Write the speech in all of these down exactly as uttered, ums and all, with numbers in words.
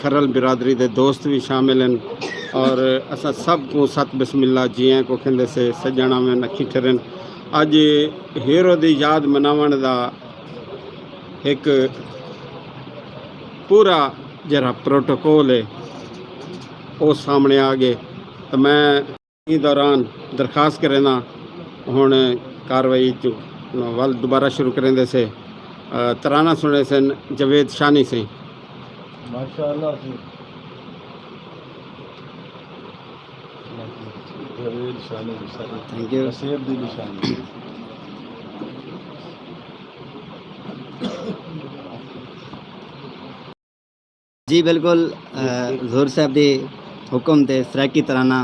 کھرل برادری دے دوست وی شامل ہن اور اساں سب کوں ست بسم اللہ جیئیں کوں کھیندے سے۔ سڄݨ آون اکھیں ٹھرن۔ اڄ ہیرو دی یاد مناوݨ دا ہک پورا جیڑھا پروٹوکول ہے او سامݨے آ ڳئے۔ تاں میں ایں دوران درخواست کرینداں، ہݨ کاروائی جو ول دوبارہ شروع کریندے سے۔ ترانہ سݨیسن جاوید شانی سئیں۔ ماشاءاللہ جی۔ جاوید شانی سئیں۔ Think U. نصیب دی نشانی۔ جی بالکل، حضور صاحب دے حکم تے سرائیکی ترانہ۔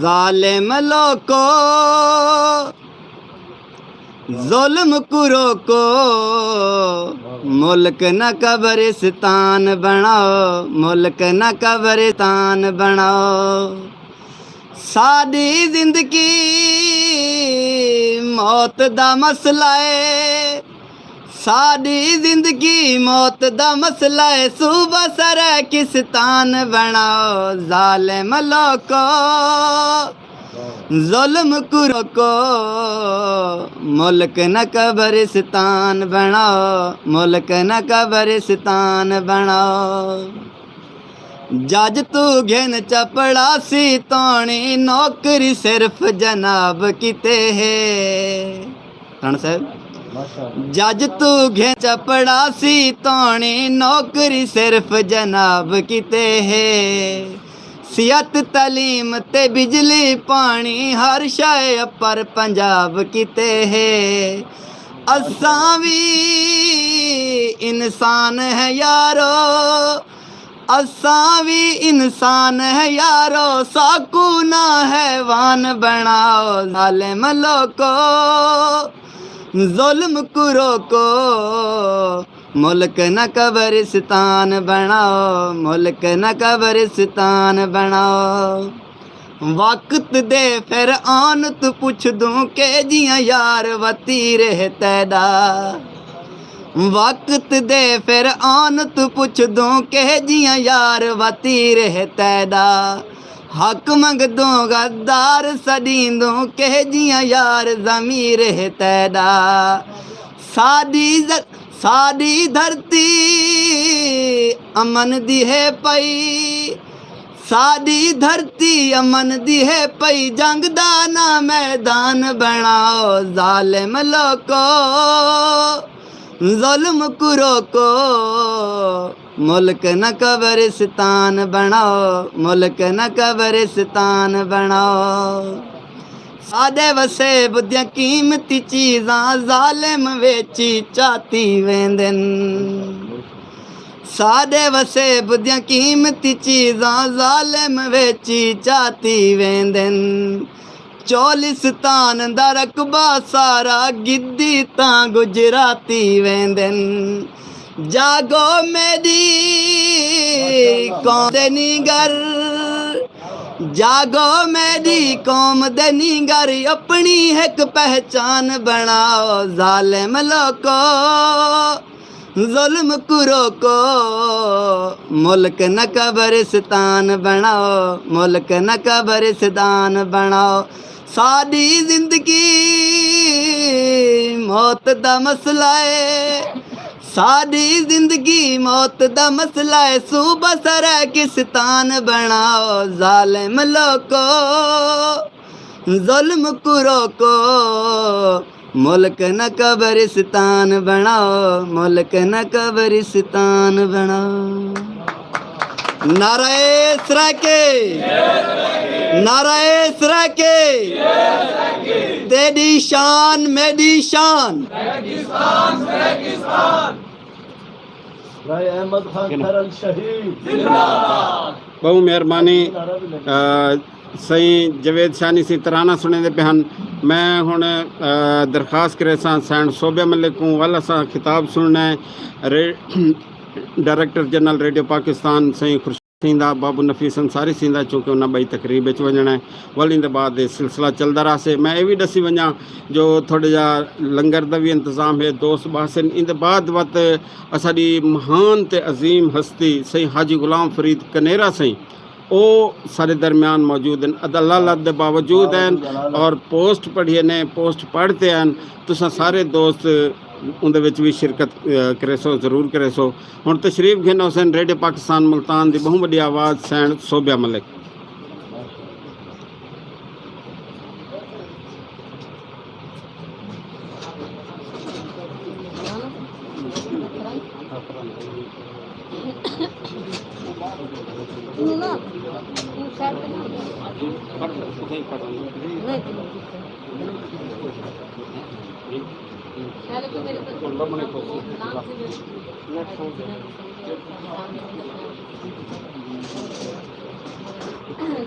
ظالم لوکو، ظلم کو روکو، ملک نہ قبرستان بݨاؤ، ملک نہ قبرستان بݨاؤ۔ ساݙی زندگی موت دا مسئلہ ہے، ساݙی زندگی موت دا مسئلہ ہے، صوبہ سرائیکستان بݨاؤ۔ ظالم لوکو، ظلم کو روکو، ملک نہ قبرستان بݨاؤ، ملک نہ قبرستان بݨاؤ۔ جج توں گھن چپڑاسی توݨی، نوکری صرف جناب کیتے ہے۔ رانا صاحب، جج توں گھن چپڑاسی توݨی، نوکری صرف جناب کیتے ہے۔ صحت، تعلیم تے بجلی پاݨی، ہر شئے اپر پنجاب کیتے ہے۔ اساں وی انسان ہیں یارو، اساں وی انسان ہیں یارو، ساکوں نہ حیوان بݨاؤ۔ ظالم لوکو، ظلم کو روکو، ملک نہ قبرستان بݨاؤ، ملک نہ قبرستان بݨاؤ۔ وقت دے فرعون توں پچھدوں، کیجھیاں یار وتی رہ تیݙا۔ وقت دے فرعون توں پچھدوں، کیجھیاں یار وتی رہ تیݙا۔ حق منگدوں غدار سݙیندوں، کیجھیاں یار ضمیر ہے تیݙا۔ ساݙی ز-، ساݙی دھرتی امن دی ہے پئی، ساݙی دھرتی امن دی ہے پئی، جنگ دا نہ میدان بݨاؤ۔ ظالم لوکو، ظلم کو روکو، ملک نہ قبرستان بݨاؤ، ملک نہ قبرستان بݨاؤ۔ ساݙے وسیب دیاں قیمتی چیزاں ظالم ویچی چاتی ویندن۔ ساݙے وسیب دیاں قیمتی چیزاں ظالم ویچی چاتی ویندن۔ چولستان دا رقبہ سارا گدی تاں گجراتی ویندن۔ جاڳو میݙی قوم دے نینگر، جاڳو میݙی قوم دے نینگر، اپݨی ہک پہچان بݨاؤ۔ ظالم لوکو، ظلم کو روکو، ملک نہ قبرستان بݨاؤ، ملک نہ قبرستان بݨاؤ۔ ساݙی زندگی موت دا مسئلہ ہے، ساݙی زندگی موت دا مسئلہ ہے، صوبہ سرائیکستان بݨاؤ۔ ظالم لوکو، ظلم کو روکو، ملک نہ قبرستان بݨاؤ، ملک نہ قبرستان بݨاؤ۔ نعرہ سرائیکی، نعرہ سرائیکی، تیݙی شان میݙی شان۔ رائے احمد خان کھرل شہید۔ ٻہوں مہربانی۔ سئیں جاوید شانی سئیں ترانہ سݨیندے پئے ہن۔ میں ہݨ درخواست کریساں سئیں صوبیہ ملک کوں، ول اساں خطاب سݨݨا ہے۔ ڈائریکٹر جنرل ریڈیو پاکستان سئیں خورشید سئیں دا، بابو نفیس انصاری سئیں دا، چونکہ انہاں ٻئی تقریب وچ ونڄݨا ہے۔ ول ایندے بعد اے سلسلہ چلدا رہسے۔ میں اے وی ݙسی ونڄاں جو تھوڑا جا لنگر دا وی انتظام ہے، دوست ٻہسن۔ ایندے بعد وت اساݙی مہان تے عظیم ہستی سئیں حاجی غلام فرید کنیرا سئیں، او ساݙے درمیان موجود ہن، عدالت دے باوجود ہن اور پوسٹ پڑھیے نے، پوسٹ پڑھ تے ہن۔ تساں سارے دوست اوندے وچ وی شرکت، اے، کریسو، ضرور کریسو۔ ہݨ تشریف گھن ہوسن ریڈیو پاکستان ملتان دی ٻہوں وݙی آواز سئیں صوبیہ ملک۔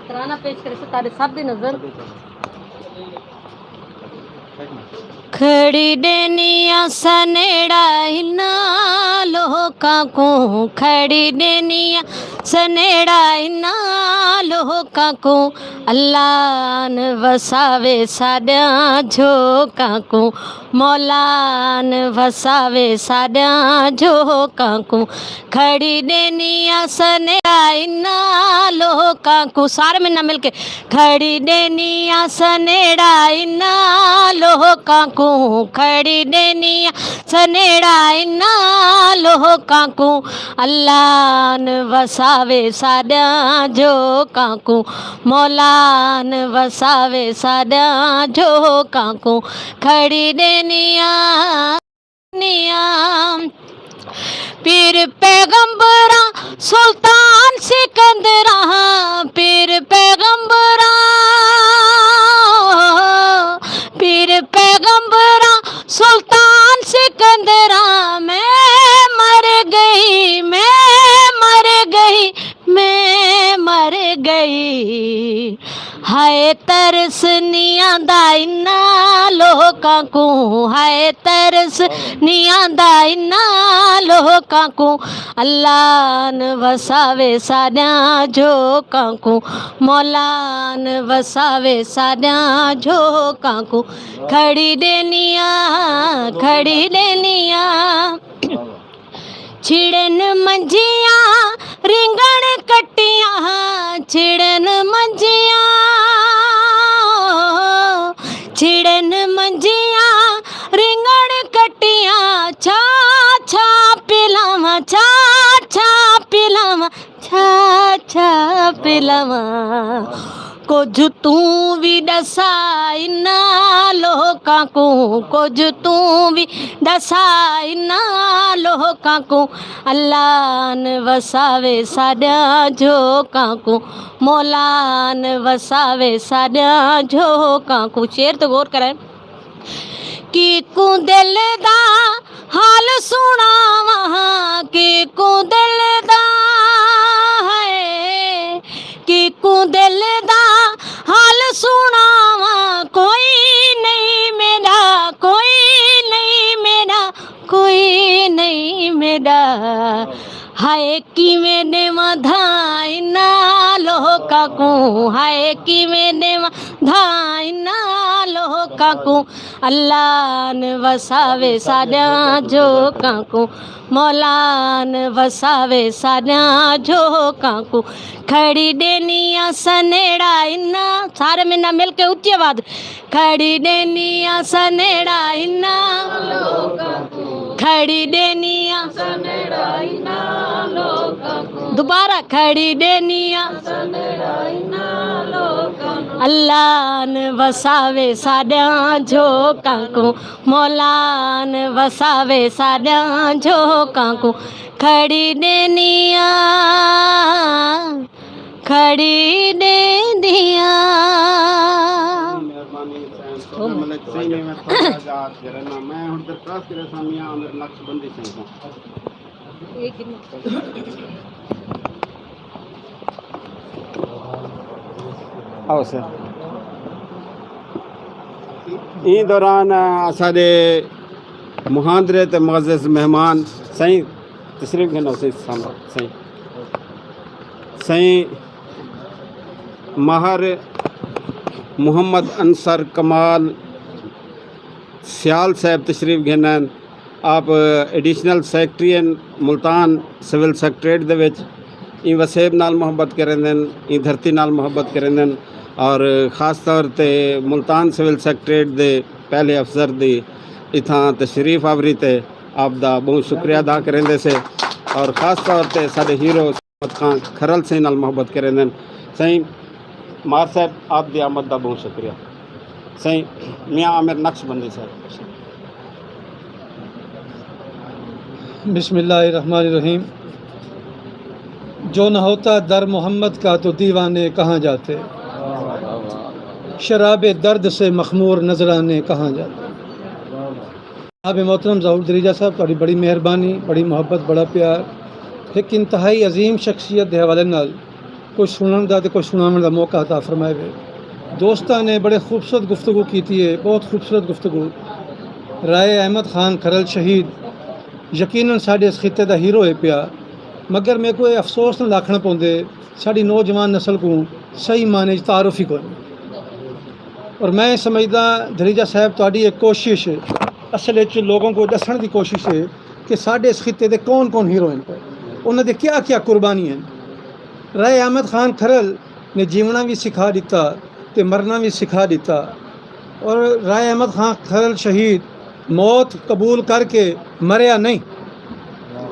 ترانہ پیش کرے ستارے سب دی نظر۔ کھڑی ݙینی آں سنیڑا انہاں لوکاں کوں، کھڑی ݙینی آں سنیڑا انہاں لوکاں کوں۔ اللہ آن وساوے ساݙیاں جھوکاں کوں، مولا آن وساوے ساݙیاں جھوکاں کوں۔ کھڑی ݙینی آں سنیڑا انہاں لوکاں کوں۔ سارے میݙے نال مل کے۔ کھڑی ݙینی آں سنیڑا انہاں لوکاں کوں، کھڑی ݙینی آں سنیڑا انہاں لوکاں کوں۔ اللہ آن وساوے ساݙیاں جھوکاں کوں، مولا آن وساوے ساݙیاں جھوکاں کوں۔ کھڑی ݙینی آں نیاں۔ پیر پیغمبراں سلطان سکندراں، پیر پیغمبراں، پیر پیغمبراں سلطان سکندراں، میں مر گئی، میں مر گئی، میں مر گئی۔ ہائے ترس نیاں دا انہاں لوکاں کوں، ہائے ترس نیاں دا انہاں لوکاں کوں۔ اللہ آن وساوے ساݙیاں جھوکاں کوں، مولا آن وساوے ساݙیاں جھوکاں کوں۔ کھڑی ݙینی آں، کھڑی ݙینی آں۔ چھڑن منجیاں رنگݨ کٹیاں، چھڑن منجیاں، چھڑن منجیاں رنگݨ کٹیاں، چھا چھا پلاواں، چھا چھا پلاواں، چھا چھا پلاواں۔ کجھ توں وی ݙسا انہاں لوکاں کوں، کجھ توں وی ݙسا انہاں لوکاں کوں۔ اللہ آن وساوے ساݙیاں جھوکاں کوں، مولا آن وساوے ساݙیاں جھوکاں کوں۔ شعر تے غور کریں۔ کیکوں دل دا حال سݨاواں، کیکوں دل دا ہے، کیکوں دل دا حال سݨاواں۔ کوئی نہیں میݙا، کوئی نہیں میݙا، کوئی نہیں میݙا۔ ہائے کیویں ݙیواں دھاں انہاں لوکاں کوں، ہائے کیویں ݙیواں دھاں انہاں لوکاں کوں۔ اللہ آن وساوے ساݙیاں جھوکاں کوں، مولا آن وساوے ساݙیاں جھوکاں کوں۔ کھڑی ݙینی آں سنیڑا انہاں، سارے میݙے نال مل کے اچی آواز۔ کھڑی ݙینی آں سنیڑا انہاں، کھڑی ݙینی آں۔ دوبارہ۔ کھڑی ݙینی آں۔ اللہ آن وساوے ساݙیاں جھوکاں کوں، مولا آن وساوے ساݙیاں جھوکاں کوں۔ کھڑی ݙینی آں، کھڑی ݙینی آں۔ مہربانی سئیں، سوبھے ملک سئیں نے میں تھوڑا جا ہاتھ گھرنا۔ میں ہݨ درخواست کریساں میاں عامر نقشبندی سئیں کوں۔ آؤ سر۔ ایں دوران اساݙے مہاندرے تے معزز مہمان سئیں تشریف گھن ہوسن سامݨے سئیں۔ سائیں ماہر محمد انصر کمال سیال صاحب تشریف گھن ہن۔ آپ ایڈیشنل سیکرٹری ہن ملتان سول سیکرٹریٹ دے وچ۔ ایں وسیب نال محبت کریندن، ایں دھرتی نال محبت کریندن، اور خاص طور تے ملتان سول سیکرٹریٹ دے پہلے افسر دی اتھاں تشریف آوری تے آپ دا بہت شکریہ ادا کریندے سے، اور خاص طور تے ساڈے ہیرو محمد خان کھرل سئیں نال محبت کریندن۔ سئیں مار صاحب، آپ دی آمد دا بہت شکریہ۔ سئیں میاں عامر نقشبندی صاحب۔ بسم اللہ الرحمن الرحیم۔ جو نہ ہوتا در محمد کا تو دیوانے کہاں جاتے؟ شراب درد سے مخمور نذرانے کہاں جاتے؟ جناب محترم ظہور دھریجہ صاحب، تہاݙی بڑی مہربانی، بڑی محبت، بڑا پیار۔ ہک انتہائی عظیم شخصیت دے حوالے نال کجھ سݨݨ دا تے کجھ سݨاوݨ دا موقع عطا فرمائے وے۔ دوستاں نے بڑے خوبصورت گفتگو کیتی ہے، بہت خوبصورت گفتگو۔ رائے احمد خان کھرل شہید یقیناً ساݙے اس خطے دا ہیرو ہے پیا، مگر میکوں اے افسوس نال آکھݨا پوندے، ساݙی نوجوان نسل کوں صحیح معنی اچ تعارف ہی کوئی نہیں۔ اور میں سمجھدا دھریجہ صاحب، تہاݙی ایک کوشش اصل وچ لوگوں کو ݙسݨ دی کوشش ہے کہ ساݙے اس خطے دے کون کون ہیرو ہن، انہاں دے کیا کیا قربانی ہن۔ رائے احمد خان کھرل نے جیوݨا وی سکھا ݙتا تے مرݨا وی سکھا ݙتا۔ اور رائے احمد خان کھرل شہید موت قبول کر کے مریا نہیں،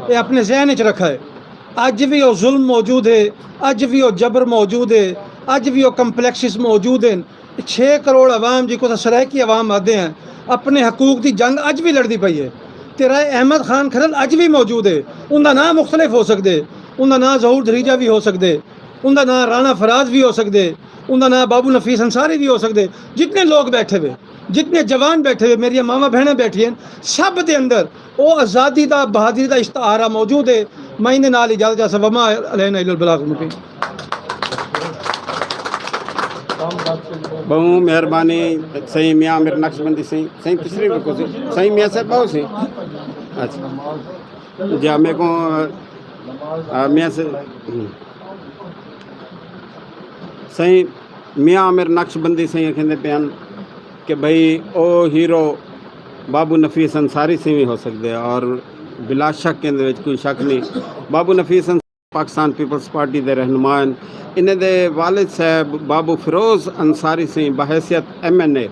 اے اپنے ذہن وچ رکھا ہے۔ اڄ وی او ظلم موجود ہے، اڄ وی او جبر موجود ہے، اڄ وی او کمپلیکسز موجود ہن۔ چھ کروڑ عوام، جیکوں اساں سرائیکی عوام آہدے ہیں، اپنے حقوق دی جنگ اڄ وی لڑدی پئی ہے۔ تے رائے احمد خان کھرل اڄ وی موجود ہے۔ اوندا ناں مختلف ہو سڳدے، اوندا ناں ظہور دھریجہ وی ہو سڳدے، اوندا ناں رانا فراز وی ہو سڳدے، اوندا ناں بابو نفیس انصاری وی ہو سڳدے۔ جتنے لوگ بیٹھے ہوئے، جتنے جوان بیٹھے ہوئے، میریاں ماواں بہناں بیٹھیاں ہن، سب دے اندر او آزادی دا، بہادری دا اشتہار آ موجود ہے۔ میں ایندے نال اجازت چاہساں، وما علینا الا البلاغ المبین۔ بہوں مہربانی سئیں میاں عامر نقشبندی سئیں۔ سئیں تشریف رکھو سئیں۔ سئیں میاں صاحب بہوں سئیں۔ اچھا جی، میکوں میاں سے سئیں میاں عامر نقشبندی سئیں اکھیندے پئے ہن کہ بھئی او ہیرو بابو نفیس انصاری سئیں وی ہو سڳدے، اور بلا شک ایندے وچ کوئی شک نہیں۔ بابو نفیس انصاری پاکستان پیپلز پارٹی دے رہنما ہن۔ انہیں دے والد صاحب بابو فیروز انصاری سئیں بحیثیت ایم این اے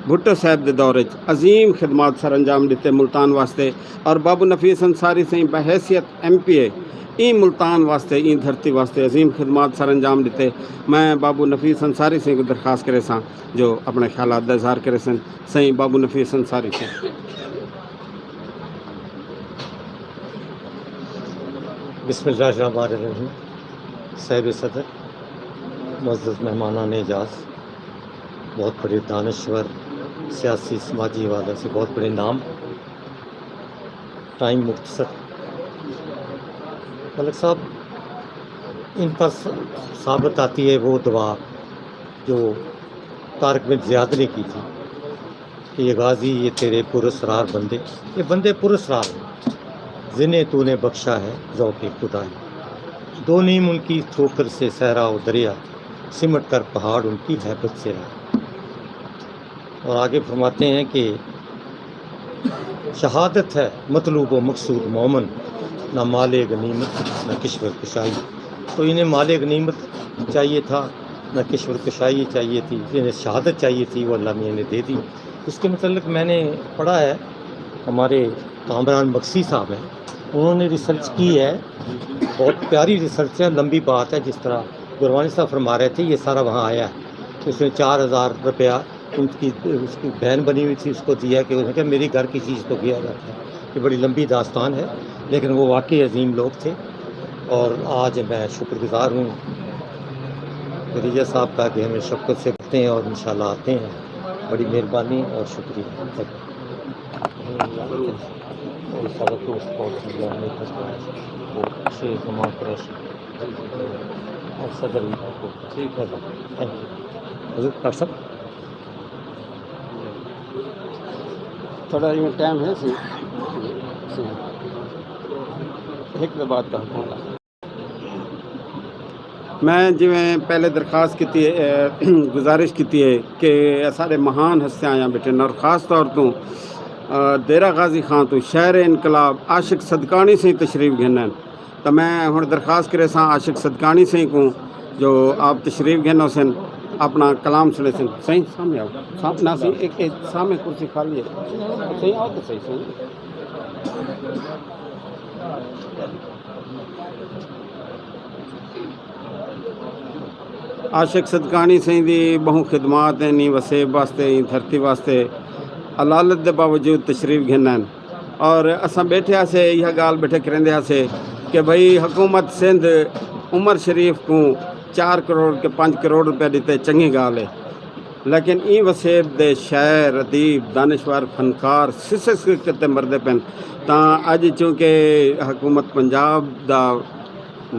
بھٹو صاحب دے دور وچ عظیم خدمات سر انجام ݙتے ملتان واسطے، اور بابو نفیس انصاری سئیں بحیثیت ایم پی اے ایں ملتان واسطے، ایں دھرتی واسطے عظیم خدمات سر انجام ݙتے۔ میں بابو نفیس انصاری سئیں کوں درخواست کریساں جو اپݨے خیالات دا اظہار کریسن۔ سئیں بابو نفیس انصاری سئیں۔ بسم اللہ الرحمن الرحیم۔ صاحب صدر، معزز مہمانان اعزاز، بہت بڑے دانشور، سیاسی سماجی حوالے سے بہت بڑے نام، ٹائم مختصر۔ ملک صاحب، ان پر ثابت آتی ہے وہ دعا جو طارق بن زیاد نے کی تھی کہ یہ غازی، یہ تیرے پراسرار بندے، یہ بندے پراسرار ہیں جنہیں تو نے بخشا ہے ذوق خدائی۔ دو نیم ان کی ٹھوکر سے صحرا و دریا، سمٹ کر پہاڑ ان کی ہیبت سے رہا۔ اور آگے فرماتے ہیں کہ شہادت ہے مطلوب و مقصود مومن، نہ مال غنیمت نہ کشور کشائی۔ تو انہیں مال غنیمت چاہیے تھا، نہ کشور کشائی چاہیے تھی، انہیں شہادت چاہیے تھی، وہ اللہ نے انہیں دے دی۔ اس کے متعلق میں نے پڑھا ہے، ہمارے کامران مگسی صاحب ہیں، انہوں نے ریسرچ کی ہے، بہت پیاری ریسرچ ہے، لمبی بات ہے۔ جس طرح گروانی صاحب فرما رہے تھے، یہ سارا وہاں آیا ہے۔ اس میں چار ہزار روپیہ ان کی، اس کی بہن بنی ہوئی تھی، اس کو دیا کہ انہوں نے کہا، میری گھر کی چیز تو گیا جاتا ہے۔ یہ بڑی لمبی داستان ہے، لیکن وہ واقعی عظیم لوگ تھے، اور آج میں شکر گزار ہوں دھریجہ صاحب کا کہ ہمیں شفقت سے رکھتے ہیں اور انشاءاللہ آتے ہیں۔ بڑی مہربانی اور شکریہ۔ اور سارا دوست بہت چیزیں ہمیں کرتا ہے، وہ شیخ امام قریشی اور صدر بھی بہت، ٹھیک ہے سر، تھینک یو۔ حضور ڈاکٹر صاحب، تھوڑا ایویں ٹائم ہے سی، سی۔ ہک دے بعد کہاں پہنچا۔ میں جیویں پہلے درخواست کیتی ہے، گزارش کیتی ہے کہ اساݙے مہان ہستیاں آیاں ٻیٹھن اور خاص طور توں دیرہ غازی خان توں شہر انقلاب عاشق صدقانی سئیں تشریف گھنن۔ تاں میں ہݨ درخواست کریساں عاشق صدقانی سئیں کوں جو آپ تشریف گھن ہوسن، اپݨا کلام سݨیسن۔ سئیں سامݨے آؤ۔ سامݨے آؤ سئیں، ایک، ایک سامݨے کرسی خالی ہے۔ سئیں آؤ تاں سہی سئیں۔ عاشق صدقانی سئیں دی ٻہوں خدمات ہن ایں وسیب واسطے، ایں دھرتی واسطے۔ علالت دے باوجود تشریف گھن آئن۔ اور اساں ٻیٹھے ہاسے، ایہا ڳالھ ٻیٹھے کریندے ہاسے کہ بھئی حکومت سندھ عمر شریف کوں چار کروڑ کہ پنج کروڑ روپے ݙتے، چنڳی ڳالھ ہے، لیکن ایں وسیب دے شاعر، ادیب، دانشور، فنکار سسے سکت تے مردے پن۔ تاں اڄ چونکہ حکومت پنجاب دا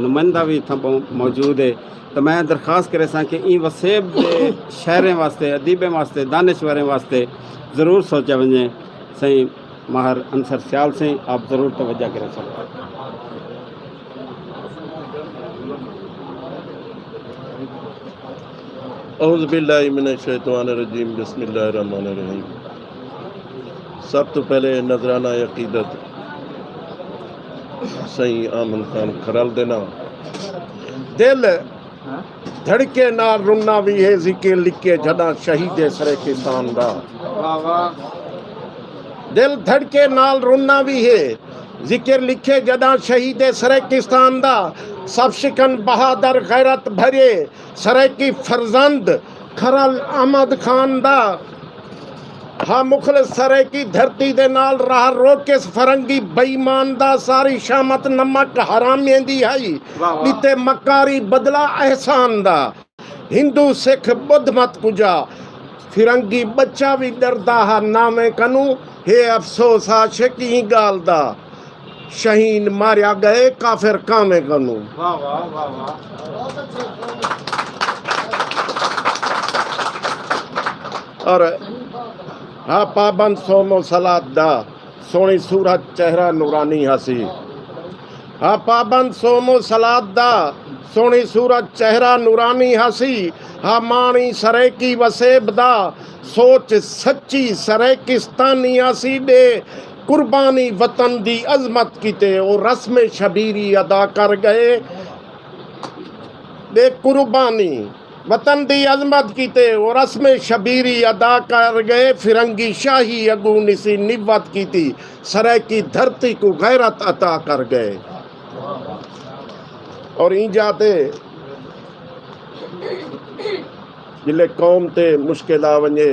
نمائندہ وی اتھاں پو-، موجود ہے، تاں میں درخواست کریساں کہ ایں وسیب دے شاعریں واسطے، ادیبیں واسطے، دانشوریں واسطے ضرور سوچیا ونڄے۔ سئیں ماہر انصر سیال سئیں، آپ ضرور توجہ کریسو۔ اعوذ باللہ من الشیطان الرجیم، بسم اللہ الرحمن الرحیم۔ سب توں پہلے نذرانہ عقیدت سئیں آمن خان کھرل دے ناں۔ دل دھڑکے نال رننا وی ہے، ذکر لکھے جݙاں شہید سرائیکستان دا۔ دل دھڑکے نال رننا وی ہے، ذکر لکھے جݙاں شہید سرائیکستان دا۔ سب شکن بہادر غیرت بھرے سرائیکی فرزند کھرل احمد خان دا۔ ہا مخلص سرائیکی دھرتی دے نال راہ روکس فرنگی بے ایمان دا۔ ساری شامت نمک حرامیں دی ہئی، واہ واہ۔ ݙتے مکاری بدلہ احسان دا۔ ہندو سکھ ٻدھ مت پوجا، فرنگی ٻچہ وی ݙردا ہا ناویں کنوں۔ ہے افسوس عاشق ایں ڳالھ دا، شاہین ماریا ڳئے کافر کانویں کنوں۔ واہ واہ، واہ واہ۔ اور ہا پابند صوم و صلات دا، سوہݨی صورت چہرہ نورانی ہاسی۔ ہا پابند صوم و صلات دا، سوہݨی صورت چہرہ نورانی ہاسی۔ ہا ماݨی سرائیکی وسیب دا، سوچ سچی سرائیکستانی ہاسی۔ ݙے قربانی وطن دی عظمت کیتے، او رسم شبیری ادا کر ڳئے۔ ݙے قربانی وطن دی عظمت کیتے، او رسم شبیری ادا کر ڳئے۔ فرنگی شاہی اڳوں نسی نبوت کیتی، سرائیکی دھرتی کوں غیرت عطا کر ڳئے۔ اور ایں جا تے جلے قوم تے مشکل آ ونڄے،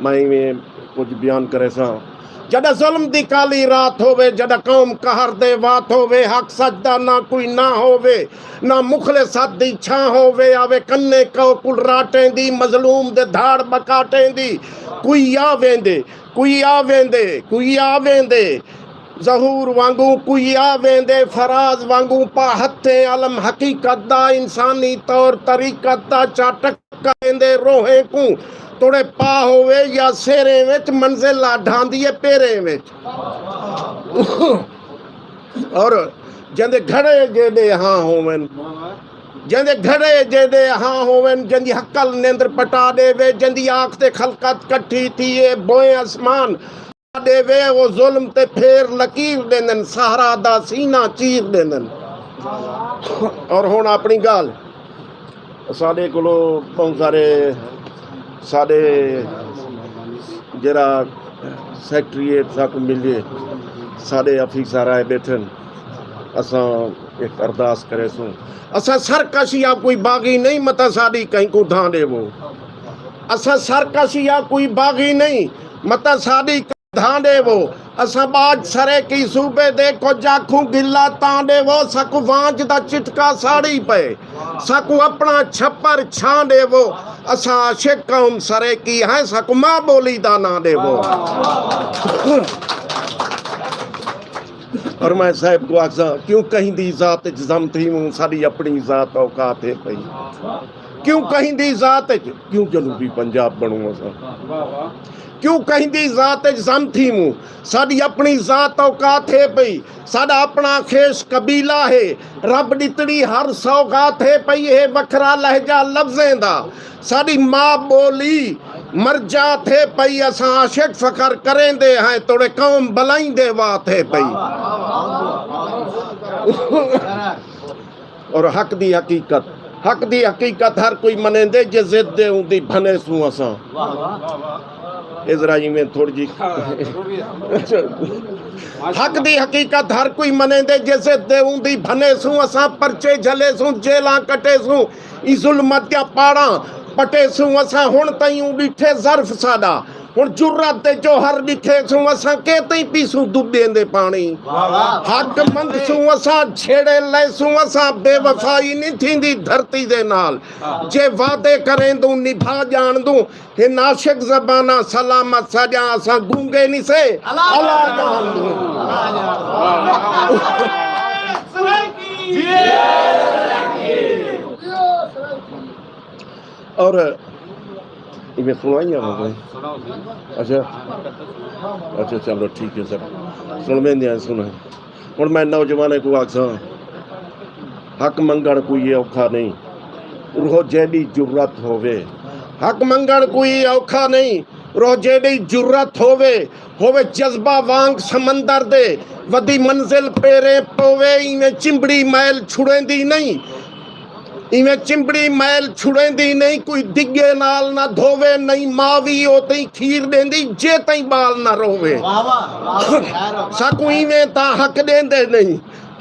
میں ایویں کجھ بیان کریساں۔ جݙاں ظلم دی کالی رات ہووے، جݙاں قوم قہر دے وات ہووے، حق سچ دا نہ کوئی نہ ہووے، نہ مخلص حق دی چھاں ہووے، آوے کنے کو کل راٹیں دی، مظلوم دے دھاڑ ٻکاٹیں دی۔ کوئی آ ویندے، کوئی آ ویندے، کوئی آ ویندے۔ ظہور وانگوں کوئی آ ویندے، فراز وانگوں پا ہتھیں علم حقیقت دا، انسانی طور طریقت دا چا ٹکا ویندے۔ روحیں کوں توڑے پا ہووے یا سیریں وچ، منزل آ ڈھاندی ہے پیریں وچ۔ اور جیندے گھڑے جیندے ہاں ہوون، جیندے گھڑے جیندے ہاں ہوون، جیندی ہکل نیندر پٹا ݙیوے، جیندی آکھ تے خلقت کٹھی تھیے، بوئیں اسمان ݙیوے، او ظلم تے پھیر لکیر ݙیندن، صحرا دا سینہ چیر ݙیندن۔ اور ہݨ اپݨی ڳالھ، ساݙے کولو ٻہوں سارے، ساݙے جیڑھا سیکرٹریٹ ساکوں ملیے، ساݙے آفیسر آئے ٻیٹھن، اساں ہک ارداس کریسوں۔ اساں سرکش یا کوئی باغی نہیں، متاں ساݙی کہیں کوں دھاں ݙیوو۔ اساں سرکش یا کوئی باغی نہیں، متاں ساݙی دھاں ݙیوو۔ اساں ٻاجھ سرائیکی صوبے دے، کجھ آکھوں گلہ تاں ݙیوو۔ ساکوں وانجھ دا چٹکا ساڑی پئے، ساکوں اپݨا چھپر چھاں ݙیوو۔ اساں عاشق قوم سرائیکی ہیں، ساکوں ماں ٻولی دا ناں ݙیوو۔ اور میں صاحب کوں آکھساں، کیوں کہیں دی ذات اچ ضم تھیووں، ساݙی اپݨی ذات اوقات ہے پئی۔ کیوں کہیں دی ذات اچ، کیوں جنوبی پنجاب بݨوں اساں؟ کیوں کہیں دی ذات اچ ضم تھیووں؟ ساݙی اپݨی ذات اوقات ہے پئی، ساݙا اپݨا خیش قبیلہ ہے۔ رب ݙتڑی ہر سوغات ہے پئی، ہے وکھرا لہجہ لفظیں دا۔ ساݙی ماء ٻولی مرجات ہے پئی، اساں عاشق فخر کریندے ہیں، توڑے قوم بلائیں دے وات ہے پئی۔ اور حق دی حقیقت، حق دی حقیقت ہر کوئی منیندے، جے ضد دے اوندی بھنیسوں اساں۔ اے ذرا ایویں تھوڑی جی۔ حق دی حقیقت ہر کوئی منیندے، جے ضد دے اوندی بھنیسوں اساں، پرچے جھلیسوں، جیلاں کٹیسوں، ایں ظلمت دیاں پاڑاں پٹیسوں اساں۔ ہݨ تئیں اوں ݙٹھے ظرف ساݙا، ہݨ جرات تے جوہر ݙکھیسوں اساں، کے تئیں پیسوں دٻیندے پاݨی۔ حق منگسوں اساں، جھیڑے لیسوں اساں، بے وفائی نی تھیندی دھرتی دے نال۔ جے وعدے کریندوں نبھا ڄاݨدوں، ہن عاشق زباناں سلامت ساݙیاں، اساں گونگے نی سے، الا ڄاݨدوں۔ اور ایویں سݨوائیاں ہو گئے۔ اچھا، اچھا، چلو ٹھیک ہے سر، سݨویندے ہیں، سݨو۔ ہݨ میں نوجوانیں کوں آکھساں، حق منگݨ کوئی اوکھا نہیں، روح جیݙی جرات ہووے۔ حق منگݨ کوئی اوکھا نہیں، روح جیݙی جرات ہووے۔ ہووے جذبہ وانگ سمندر دے، ودی منزل پیریں پووے، ایویں چمبڑی میل چھڑیندی نہیں۔ ایویں چمبڑی میل چھڑیندی نئیں، کوئی دڳے نال نہ دھووے، نئیں ماء وی او تئیں کھیر ݙیندی، جے تئیں ٻال نہ رووے۔ واہ واہ، واہ واہ، خیر ہو۔ ساکوں ایویں تاں حق ݙیندے نئیں،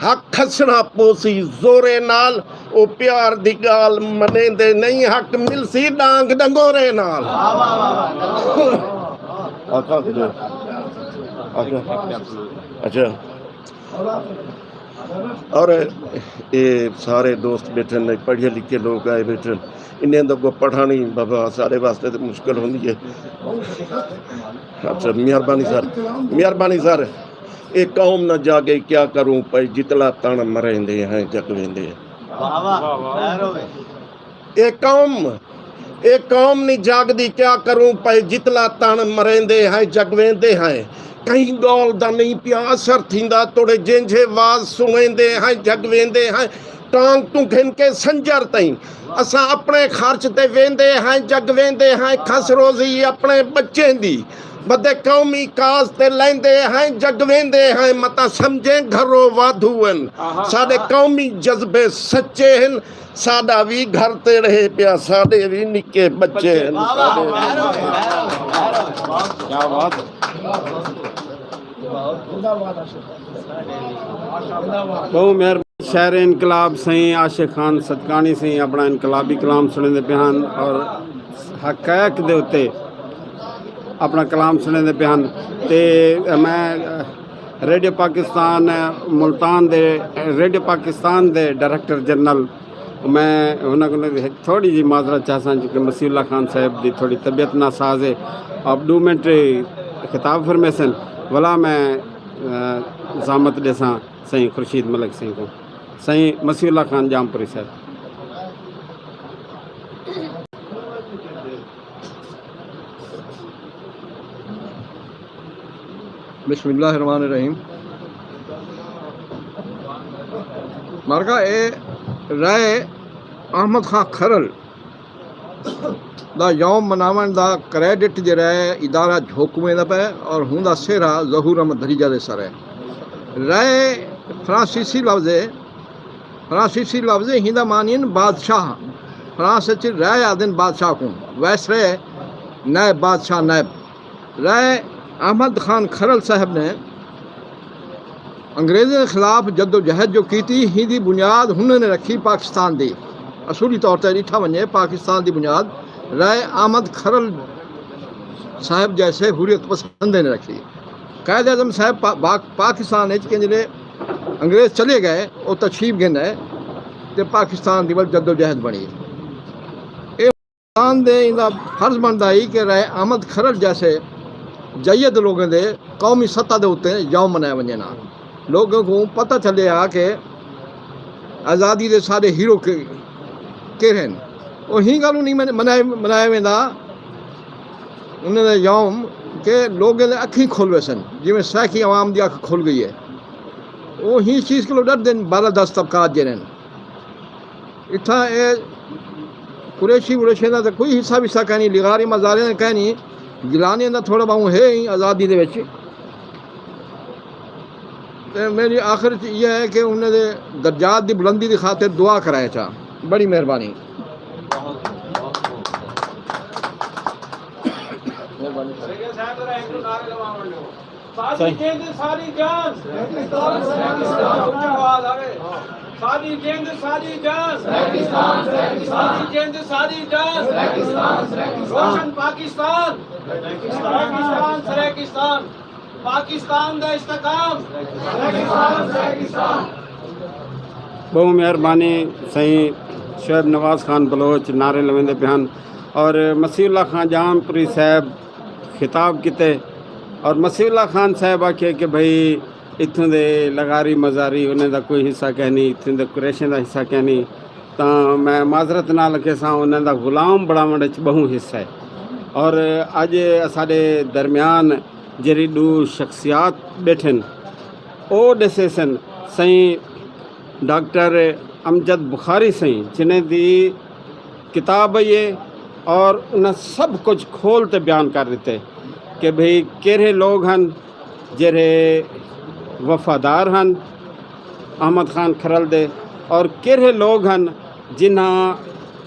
حق کھسݨا پوسی زورے نال، او پیار دی ڳالھ منیندے نئیں، حق ملسی ݙانگ ݙنگورے نال۔ واہ واہ، واہ واہ۔ آقا، آقا، اچھا۔ اور اے سارے دوست ٻیٹھن، پڑھے لکھے لوگ آئے ٻیٹھن، انہیں دا کو پڑھانی بابا سارے واسطے تے مشکل ہوندی ہے۔ اچھا، مہربانی سر، مہربانی سر۔ اے قوم نہ جاڳے کیا کروں پئے، جتلا تݨ مریندے ہیں جڳ ویندے ہیں۔ واہ واہ، خیر ہووے۔ اے قوم، اے قوم نی جاڳدی کیا کروں پئے، جتلا تݨ مریندے ہیں جڳ ویندے ہیں۔ کہیں ڳالھ دا نئیں پیا اثر تھیندا، توڑے جینجھے واز سݨیندے ہیں جڳ ویندے ہیں۔ ٹانگ توں گھن کے سنجر تئیں اساں اپݨے خرچ تے ویندے ہیں جڳ ویندے ہیں۔ کھس روزی اپݨے ٻچیں دی ودے قومی کاز تے لیندے ہیں جڳ ویندے ہیں۔ متاں سمجھیں گھرو وادھو ہن، ساݙے قومی جذبے سچے ہن۔ ساݙا وی گھر تیڑھے پیا، ساݙے وی نکے ٻچے ہن۔ واہ واہ، خیر ہووے، خیر ہووے۔ کیا بات ہے۔ ٻہوں مہربانی۔ شاعر انقلاب سئیں عاشق خان صدقانی سئیں اپݨا انقلابی کلام سݨیندے پئے ہن اور حقائق دے اتے اپݨا کلام سݨیندے پئے ہن۔ تے میں ریڈیو پاکستان ملتان دے، ریڈیو پاکستان دے ڈائریکٹر جنرل، میں انہاں کوں ہک تھوڑی جی معذرت چاہساں، چونکہ مسیح اللہ خان صاحب دی تھوڑی طبیعت ناساز ہے۔ آپ ݙو منٹ خطاب فرمیسن، ولا میں، آ، زحمت ݙیساں سئیں خورشید ملک سئیں کوں۔ سئیں مسیح اللہ خان جام پوری صاحب۔ بسم اللہ الرحمن الرحیم۔ مرگا اے رائے احمد خان کھرل دا یوم مناوݨ دا کریڈٹ جیڑھا ہے ادارہ جھوکویں دا پئے اور ہوندا سہرا ظہور احمد دھریجہ دے سر ہے۔ رائے فرانسیسی لفظ ہے، فرانسیسی لفظ ہے، ہیندا معنی ہے بادشاہ۔ فرانس اچ رائے آہدن بادشاہ کوں، وائسرائے، نائب بادشاہ، نائب۔ رائے احمد خان کھرل صاحب نے انگریزیں دے خلاف جدوجہد جو کیتی، ہیندی بنیاد ہنیں نے رکھی پاکستان دی۔ اصولی طور تے ݙٹھا ونڄے، پاکستان دی بنیاد رائے احمد کھرل صاحب جیسے حریت پسندیں نے رکھی۔ قائد اعظم صاحب پا-، پاک-، پاکستان اچ کہیں جیلے انگریز چلے ڳئے، او تشریف گھن آئے تے پاکستان دی ول جدوجہد بݨی۔ اے پاکستان دے ایندا فرض بݨدا ہئی کہ رائے احمد کھرل جیسے جید لوگوں دے قومی سطح دے اتے یوم منائے ونڄن ہا۔ لوگوں کوں پتہ چلے ہا کہ آزادی دے سارے ہیرو کے-، کیڑھے ہن۔ او ہی ڳالھوں نہیں من-، منائے، منایا ویندا۔ انہاں دا یوم کہ لوگوں دے اکھیں کھل ویسن، جویں سرائیکی عوام دی اکھ کھل گئی ہے۔ او ہی چیز کولوں ڈردن، بالادست طبقات جیڑھے ہن۔ اتھاں اے قریشی وریشی دا تے کوئی حصہ وصہ کائنی، لغاری مزاری دا کائنی، گیلانی دا تھوڑا بہوں ہے ہی آزادی دے وچ۔ تے میری آخر چ یہ ہے کہ انہاں دے درجات دی بلندی دی خاطر دعا کرائے چا۔ بڑی مہربانی۔ ساری جند ساری جان۔ ساری جند ساری جان۔ ساری جند ساری جان۔ روشن پاکستان۔ پاکستان سرائیکستان۔ پاکستان دا استحکام۔ ٻہوں مہربانی سئیں شعیب نواز خان بلوچ نعرے لویندے پئے ہن اور مسیح اللہ خان جام پوری صاحب خطاب کیتے اور مسیح اللہ خان صاحب آکھے کہ بھئی اتھوں دے لغاری مزاری انہیں دا کوئی حصہ کینی، اتھوں دے قریشیں دا حصہ کینی، تاں میں معذرت نال آکھیساں انہاں دا غلام بݨاوݨ اچ ٻہوں حصہ ہے۔ اور اڄ اساݙے درمیان جیڑھی ݙو شخصیات ٻیٹھن او ݙسیسن سئیں ڈاکٹر امجد بخاری سئیں جنہیں دی کتاب ہے یہ اور انہاں سب کچھ کھول تے بیان کر ݙتے کہ بھئی کیڑھے لوگ ہن جیڑھے وفادار ہن احمد خان کھرل دے اور کیڑھے لوگ ہن جنہاں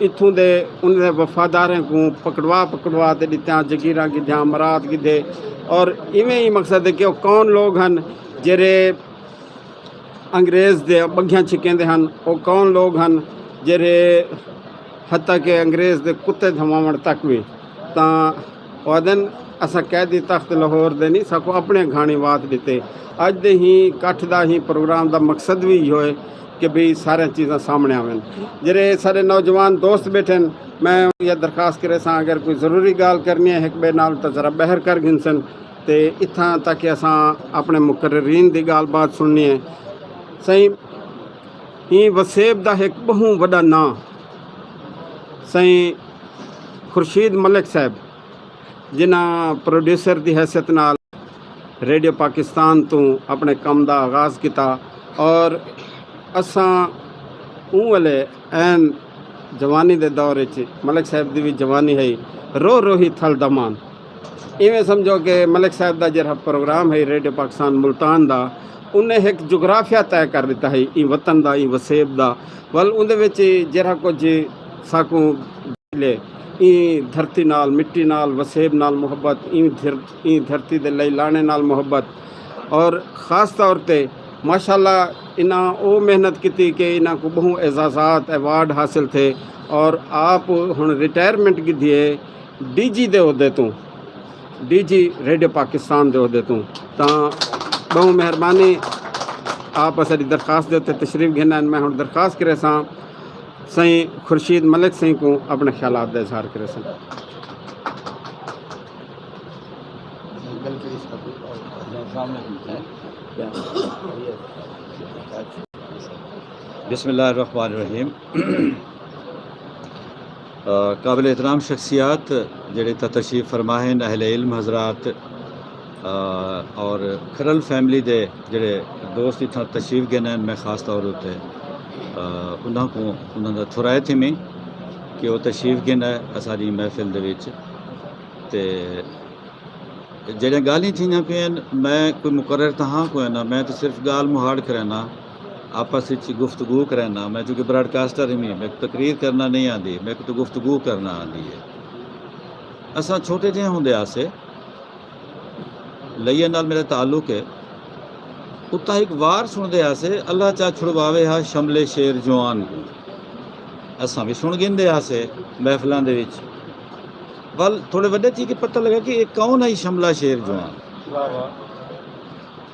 اتھوں دے انہاں دے وفاداریں کوں پکڑوا پکڑوا تے ݙتیاں جگیراں گھدیاں مرات گھدے اور ایویں ہی مقصد ہے کہ او کون لوگ ہن جیڑھے انگریز دے ٻگھیاں چھکیندے ہن او کون لوگ ہن جیڑھے حتیٰ کہ انگریز دے کتے دھماوݨ تک وی تاں او آہدن اساں قیدی تخت لاہور دے نی ساکوں اپݨے گھاݨی وات ݙتے۔ اڄ دے ہیں کٹھ دا ہیں پروگرام دا مقصد وی ایہو ہے کہ بھئی ساریاں چیزاں سامݨے آون۔ جیڑھے سارے نوجوان دوست ٻیٹھن میں ایہا درخواست کریساں اگر کوئی ضروری ڳالھ کرݨی ہے ہک ٻئے نال تاں ذرا ٻاہر کر گھنسن تے اتھاں تاکہ اساں اپݨے مقررین دی ڳالھ بات سݨݨی ہے۔ سئیں ایں وسیب دا ہک ٻہوں وݙا ناں سئیں خورشید ملک صاحب جنہاں پروڈیوسر دی حیثیت نال ریڈیو پاکستان توں اپݨے کم دا آغاز کیتا اور اساں اوں ویلے عین جوانی دے دور اچ ملک صاحب دی وی جوانی ہئی روہ روہی تھل دمان ایویں سمجھو کہ ملک صاحب دا جیرھا پروگرام ہئی ریڈیو پاکستان ملتان دا انہیں ہک جغرافیہ طے کر ݙتا ہئی ایں وطن دا ایں وسیب دا ول اوندے وچ جیرھا کجھ ساکوں لے ایں دھرتی نال مٹی نال وسیب نال محبت ایں دھر ایں دھرتی دے لئی لانے نال محبت اور خاص طور تے ماشاءاللہ انہاں او محنت کیتی کہ انہاں کوں ٻہوں اعزازات ایوارڈ حاصل تھے اور آپ ہݨ ریٹائرمنٹ گھدی ہے ڈی جی دے عہدے توں ڈی جی ریڈیو پاکستان دے عہدے توں تاں ٻہوں مہربانی آپ اساݙی درخواست دے اتے تشریف گھن آئن میں ہݨ درخواست کریساں سئیں خورشید ملک سئیں کوں اپݨے خیالات دا اظہار کریسن۔ بسم اللہ الرحمن الرحیم۔ قابل احترام شخصیات جڑے اتھاں تشریف فرما ہن، اہل علم حضرات اور کھرل فیملی دے جڑے دوست اتھاں تشریف گھن ہن، میں خاص طور اتے انہاں کوں انہاں دا تھرائے تھیمی کہ او تشریف گھن آئے اساݙی محفل دے وچ۔ تے جیڑھیاں ڳالھیں تھیندیاں پئین، میں کوئی مقرر تاں ہاں کوئے نہ، میں تاں صرف ڳالھ مہاڑ کرینداں، آپس اچ گفتگو کرینداں۔ میں چونکہ براڈ کاسٹر ہمی، میکوں تقریر کرݨا نئیں آندی، میکوں تاں گفتگو کرݨا آندی ہے۔ اساں چھوٹے جیہے ہوندے ہاسے، لئیے نال میݙا تعلق ہے، اتاں ہک وار سݨدے ہاسے، اللہ چا چھڑواوے ہا شملے شیر جوان کوں۔ اساں وی سݨ گھندے ہاسے محفلاں دے وچ۔ ول تھوڑے وݙے تھی کے پتہ لڳا کہ اے کون ہئی شملہ شیر جوان۔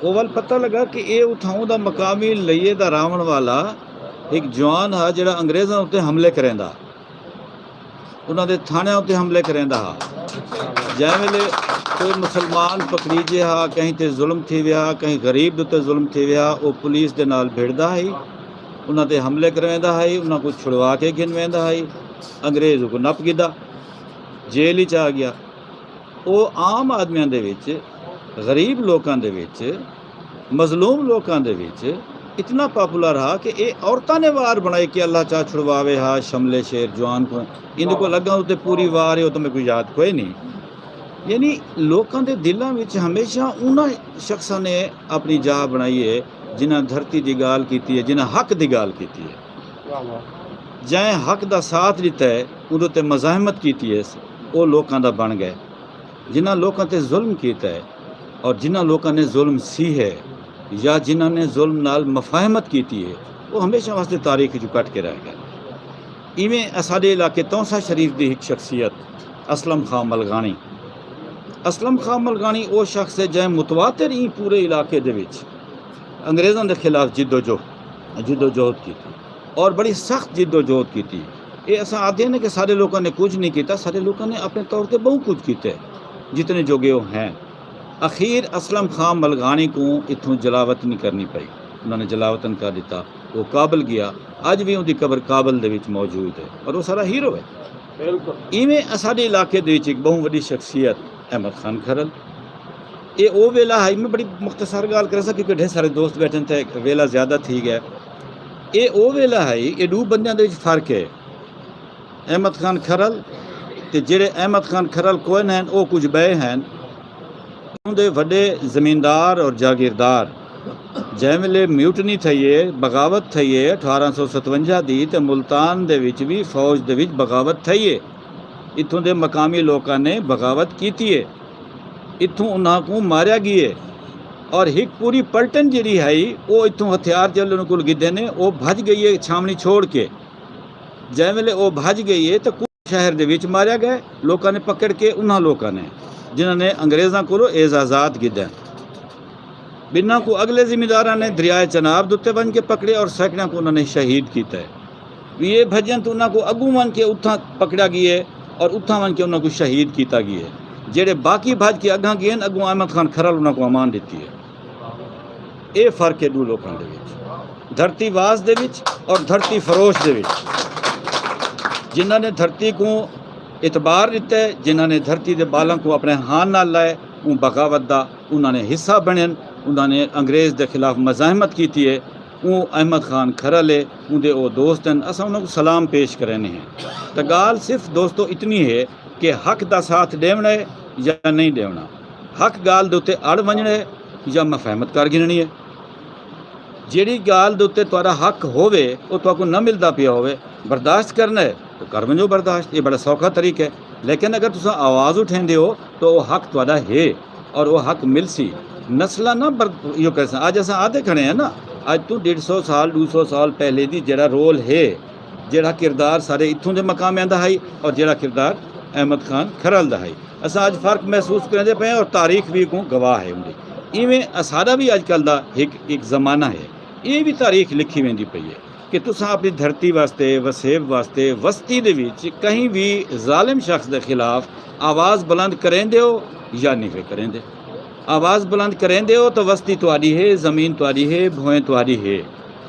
او ول پتہ لڳا کہ اے اتھاؤں دا مقامی لئیے دا راہوݨ والا ہک جوان ہا جیڑھا انگریزاں اتے حملے کریندا، انہاں دے تھاݨیاں اتے حملے کریندا ہا۔ جئیں ویلے کوئی مسلمان پکڑیجے ہا، کہیں تے ظلم تھیوے ہا، کہیں غریب دے اتے ظلم تھیوے ہا، او پولیس دے نال بھڑدا ہئی، انہاں تے حملے کرویندا ہئی، انہاں کوں چھڑوا کے گھن ویندا ہئی۔ انگریز اوکوں نپ گھدا، جیل اچ آ ڳیا۔ او عام آدمیاں دے وچ، غریب لوکاں دے وچ، مظلوم لوکاں دے وچ اتنا پاپولر ہا کہ اے عورتاں نے وار بݨائی کہ اللہ چا چھڑواوے ہا شملے شیر جوان کوں۔ ایندے کول اڳاں اتے پوری وار ہے، او تاں میکوں یاد کوئے نی۔ یعنی لوکاں دے دلاں وچ ہمیشہ انہاں شخصاں نے اپݨی جاہ بݨائی ہے، جنہاں دھرتی دی ڳالھ کیتی ہے، جنہاں حق دی ڳالھ کیتی ہے۔ جئیں حق دا ساتھ ݙتا ہے، اوندے تے مزاحمت کیتی ہے، او لوکاں دا بݨ ڳئے۔ جنہاں لوکاں تے ظلم کیتا ہے اور جنہاں لوکاں نے ظلم سیہے یا جنہاں نے ظلم نال مفاہمت کیتی ہے، او ہمیشہ واسطے تاریخ وچوں کٹ کے رہ ڳئے۔ ایویں اساݙے علاقے تونسہ شریف دی ہک شخصیت اسلم خاں ملغاݨی، اسلم خاں ملغاݨی او شخص ہے جئیں متواتر ایں پورے علاقے دے وچ انگریزاں دے خلاف جد و جہد، جد و جہد کیتی اور بڑی سخت جد و جہد کیتی۔ اے اساں آہدے نے کہ ساݙے لوکاں نے کجھ نہیں کیتا، ساݙے لوکاں نے اپݨے طور تے ٻہوں کجھ کیتا ہے، جتنے جوڳے او ہیں۔ اخیر اسلم خاں ملغاݨی کوں اتھوں جلاوطنی کرݨی پئی، انہاں نے جلاوطن کر ݙتا، او کابل ڳیا۔ اڄ وی اوندی قبر کابل دے وچ موجود ہے اور او ساݙا ہیرو ہے۔ ایویں اساݙے علاقے دے وچ ہک ٻہوں وݙی شخصیت احمد خان کھرل، اے او ویلا ہئی، میں بڑی مختصر ڳالھ کریساں کیونکہ ڈھیر سارے دوست ٻیٹھن تے ویلا زیادہ تھی ڳئے۔ اے او ویلا ہئی، اے ݙو بندیاں دے وچ فرق ہے۔ احمد خان کھرل تے جیڑھے احمد خان کھرل کوئن ہن، او کجھ ٻئے ہن۔ اوندے وݙے زمیندار اور جاگیردار جئیں ویلے میوٹنی تھئی ہے، بغاوت تھئی ہے اٹھارہ سو ستونجا دی، تے ملتان دے وچ وی فوج دے وچ بغاوت تھئی ہے۔ اتھوں دے مقامی لوکاں نے بغاوت کیتی ہے۔ اتھوں انہاں کوں ماریا ڳیے اور ہک پوری پلٹن جیڑھی ہئی، او اتھوں ہتھیار جیڑھے انہاں کول گھدے نے، او بھڄ ڳئی ہے چھاوݨی چھوڑ کے۔ جئیں ویلے او بھڄ ڳئی ہے تاں کوں شہر دے وچ ماریا ڳئے، لوکاں نے پکڑ کے، انہاں لوکاں نے جنہاں نے انگریزاں کولوں اعزازات گھدن۔ ٻنہاں کوں اڳلے زمینداراں نے دریائے چناب دے اتے ونڄ کے پکڑیا اور سینکڑیاں کوں انہاں نے شہید کیتا ہے۔ وی اے بھڄن تاں انہاں کوں اڳوں ونڄ کے اتھاں پکڑیا ڳیے اور اتھاں ونڄ کے انہاں کوں شہید کیتا ڳیے۔ جیڑھے باقی بھڄ کے اڳاں ڳئن، اڳوں احمد خان کھرل انہاں کوں امان ݙتی ہے۔ اے فرق ہے ݙو لوکاں دے وچ، دھرتی واس دے وچ اور دھرتی فروش دے وچ۔ جنہاں نے دھرتی کوں اعتبار ݙتا ہے، جنہاں نے دھرتی دے ٻالاں کوں اپݨے ہاں نال لائے، اوں بغاوت دا انہاں نے حصہ بݨن، انہاں نے انگریز دے خلاف مزاحمت کیتی ہے، اوں احمد خان کھرل ہے، اوندے او دوست ہن، اساں انہاں کوں سلام پیش کریندے ہیں۔ تاں ڳالھ صرف دوستو اتنی ہے کہ حق دا ساتھ ݙیوݨا ہے یا نہیں ݙیوݨا، حق ڳالھ دے اتے اڑ ونڄݨا ہے یا مفاہمت کر گھنݨی ہے۔ جیڑھی ڳالھ دے اتے تہاݙا حق ہووے، او تہاکوں نہ ملدا پیا ہووے، برداشت کرݨا ہے تاں کر ونڄو برداشت، اے بڑا سوکھا طریقہ ہے۔ لیکن اگر تساں آواز اٹھیندے ہو تاں او حق تہاݙا ہے اور او حق ملسی۔ نسلاں نہ بر-، ایہو کریسن۔ اڄ اساں آہدے کھڑے ہیں نا، اڄ توں ݙیڈھ سو سال، ݙو سو سال پہلے دی جیڑھا رول ہے، جیڑھا کردار سارے اتھوں دے مقامیاں دا ہئی اور جیڑھا کردار احمد خان کھرل دا ہئی۔ اساں اڄ فرق محسوس کریندے پئے ہیں اور تاریخ وی اڳوں گواہ ہے اوندی۔ ایویں اساݙا وی اڄ کل دا ہک، ہک زمانہ ہے، اے وی تاریخ لکھی ویندی پئی ہے کہ تساں اپݨی دھرتی واسطے، وسیب واسطے، وستی دے وچ کہیں وی ظالم شخص دے خلاف آواز بلند کریندے ہو یا نہیں وے کریندے۔ آواز بلند کریندے ہو تاں وستی تہاݙی ہے، زمین تہاݙی ہے، بھوئیں تہاݙی ہے۔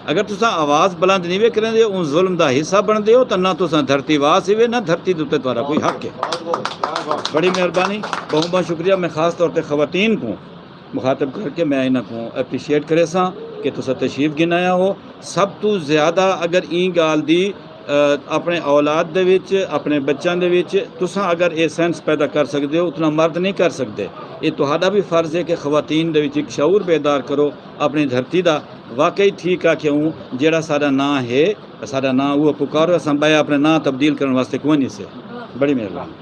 اگر تساں آواز بلند نہیں وے کریندے، اوں ظلم دا حصہ بݨدے ہو، تاں نہ تساں دھرتی واس ہیوے، نہ دھرتی دے اتے تہاݙا کوئی حق ہے۔ بڑی مہربانی، بہت بہت شکریہ۔ میں خاص طور تے خواتین کوں مخاطب کر کے میں انہاں کوں اپریشیٹ کریساں کہ تساں تشریف گھن آیا ہو۔ سب توں زیادہ اگر ایں ڳالھ دی، آ، اپݨے اولاد دے وچ، اپݨے بچاں دے وچ تساں اگر اے سینس پیدا کر سڳدے ہو، اتنا مرد نہیں کر سڳدے۔ اے تہاݙا بھی فرض ہے کہ خواتین دے وچ ہک شعور بیدار کرو اپݨی دھرتی دا۔ واقعی ٹھیک آکھیا ہوں، جیڑھا ساݙا ناں ہے، ساݙا ناں اوہو پکارو، اساں ٻئے اپݨے ناں تبدیل کرݨ واسطے کوئی نہیں سے۔ بڑی مہربانی۔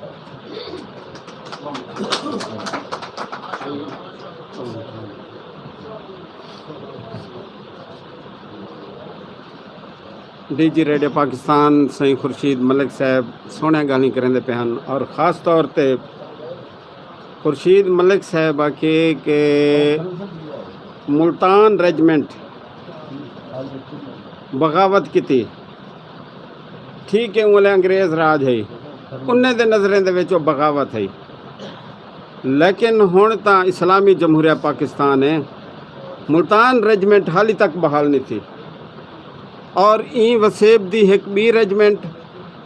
ڈی جی ریڈیو پاکستان سائیں خورشید ملک صاحب سوہݨیاں ڳالھیں کریندے پئے ہن اور خاص طور تے خورشید ملک صاحب آکھے کہ ملتان ریجمنٹ بغاوت کیتی، ٹھیک ہے، اوں ویلے انگریز راج ہئی، انہیں دے نظریں دے وچ او بغاوت ہئی، لیکن ہݨ تاں اسلامی جمہوریہ پاکستان ہے، ملتان ریجمنٹ حالی تک بحال نہیں تھی۔ اور ایں وسیب دی ہک ٻی ریجمنٹ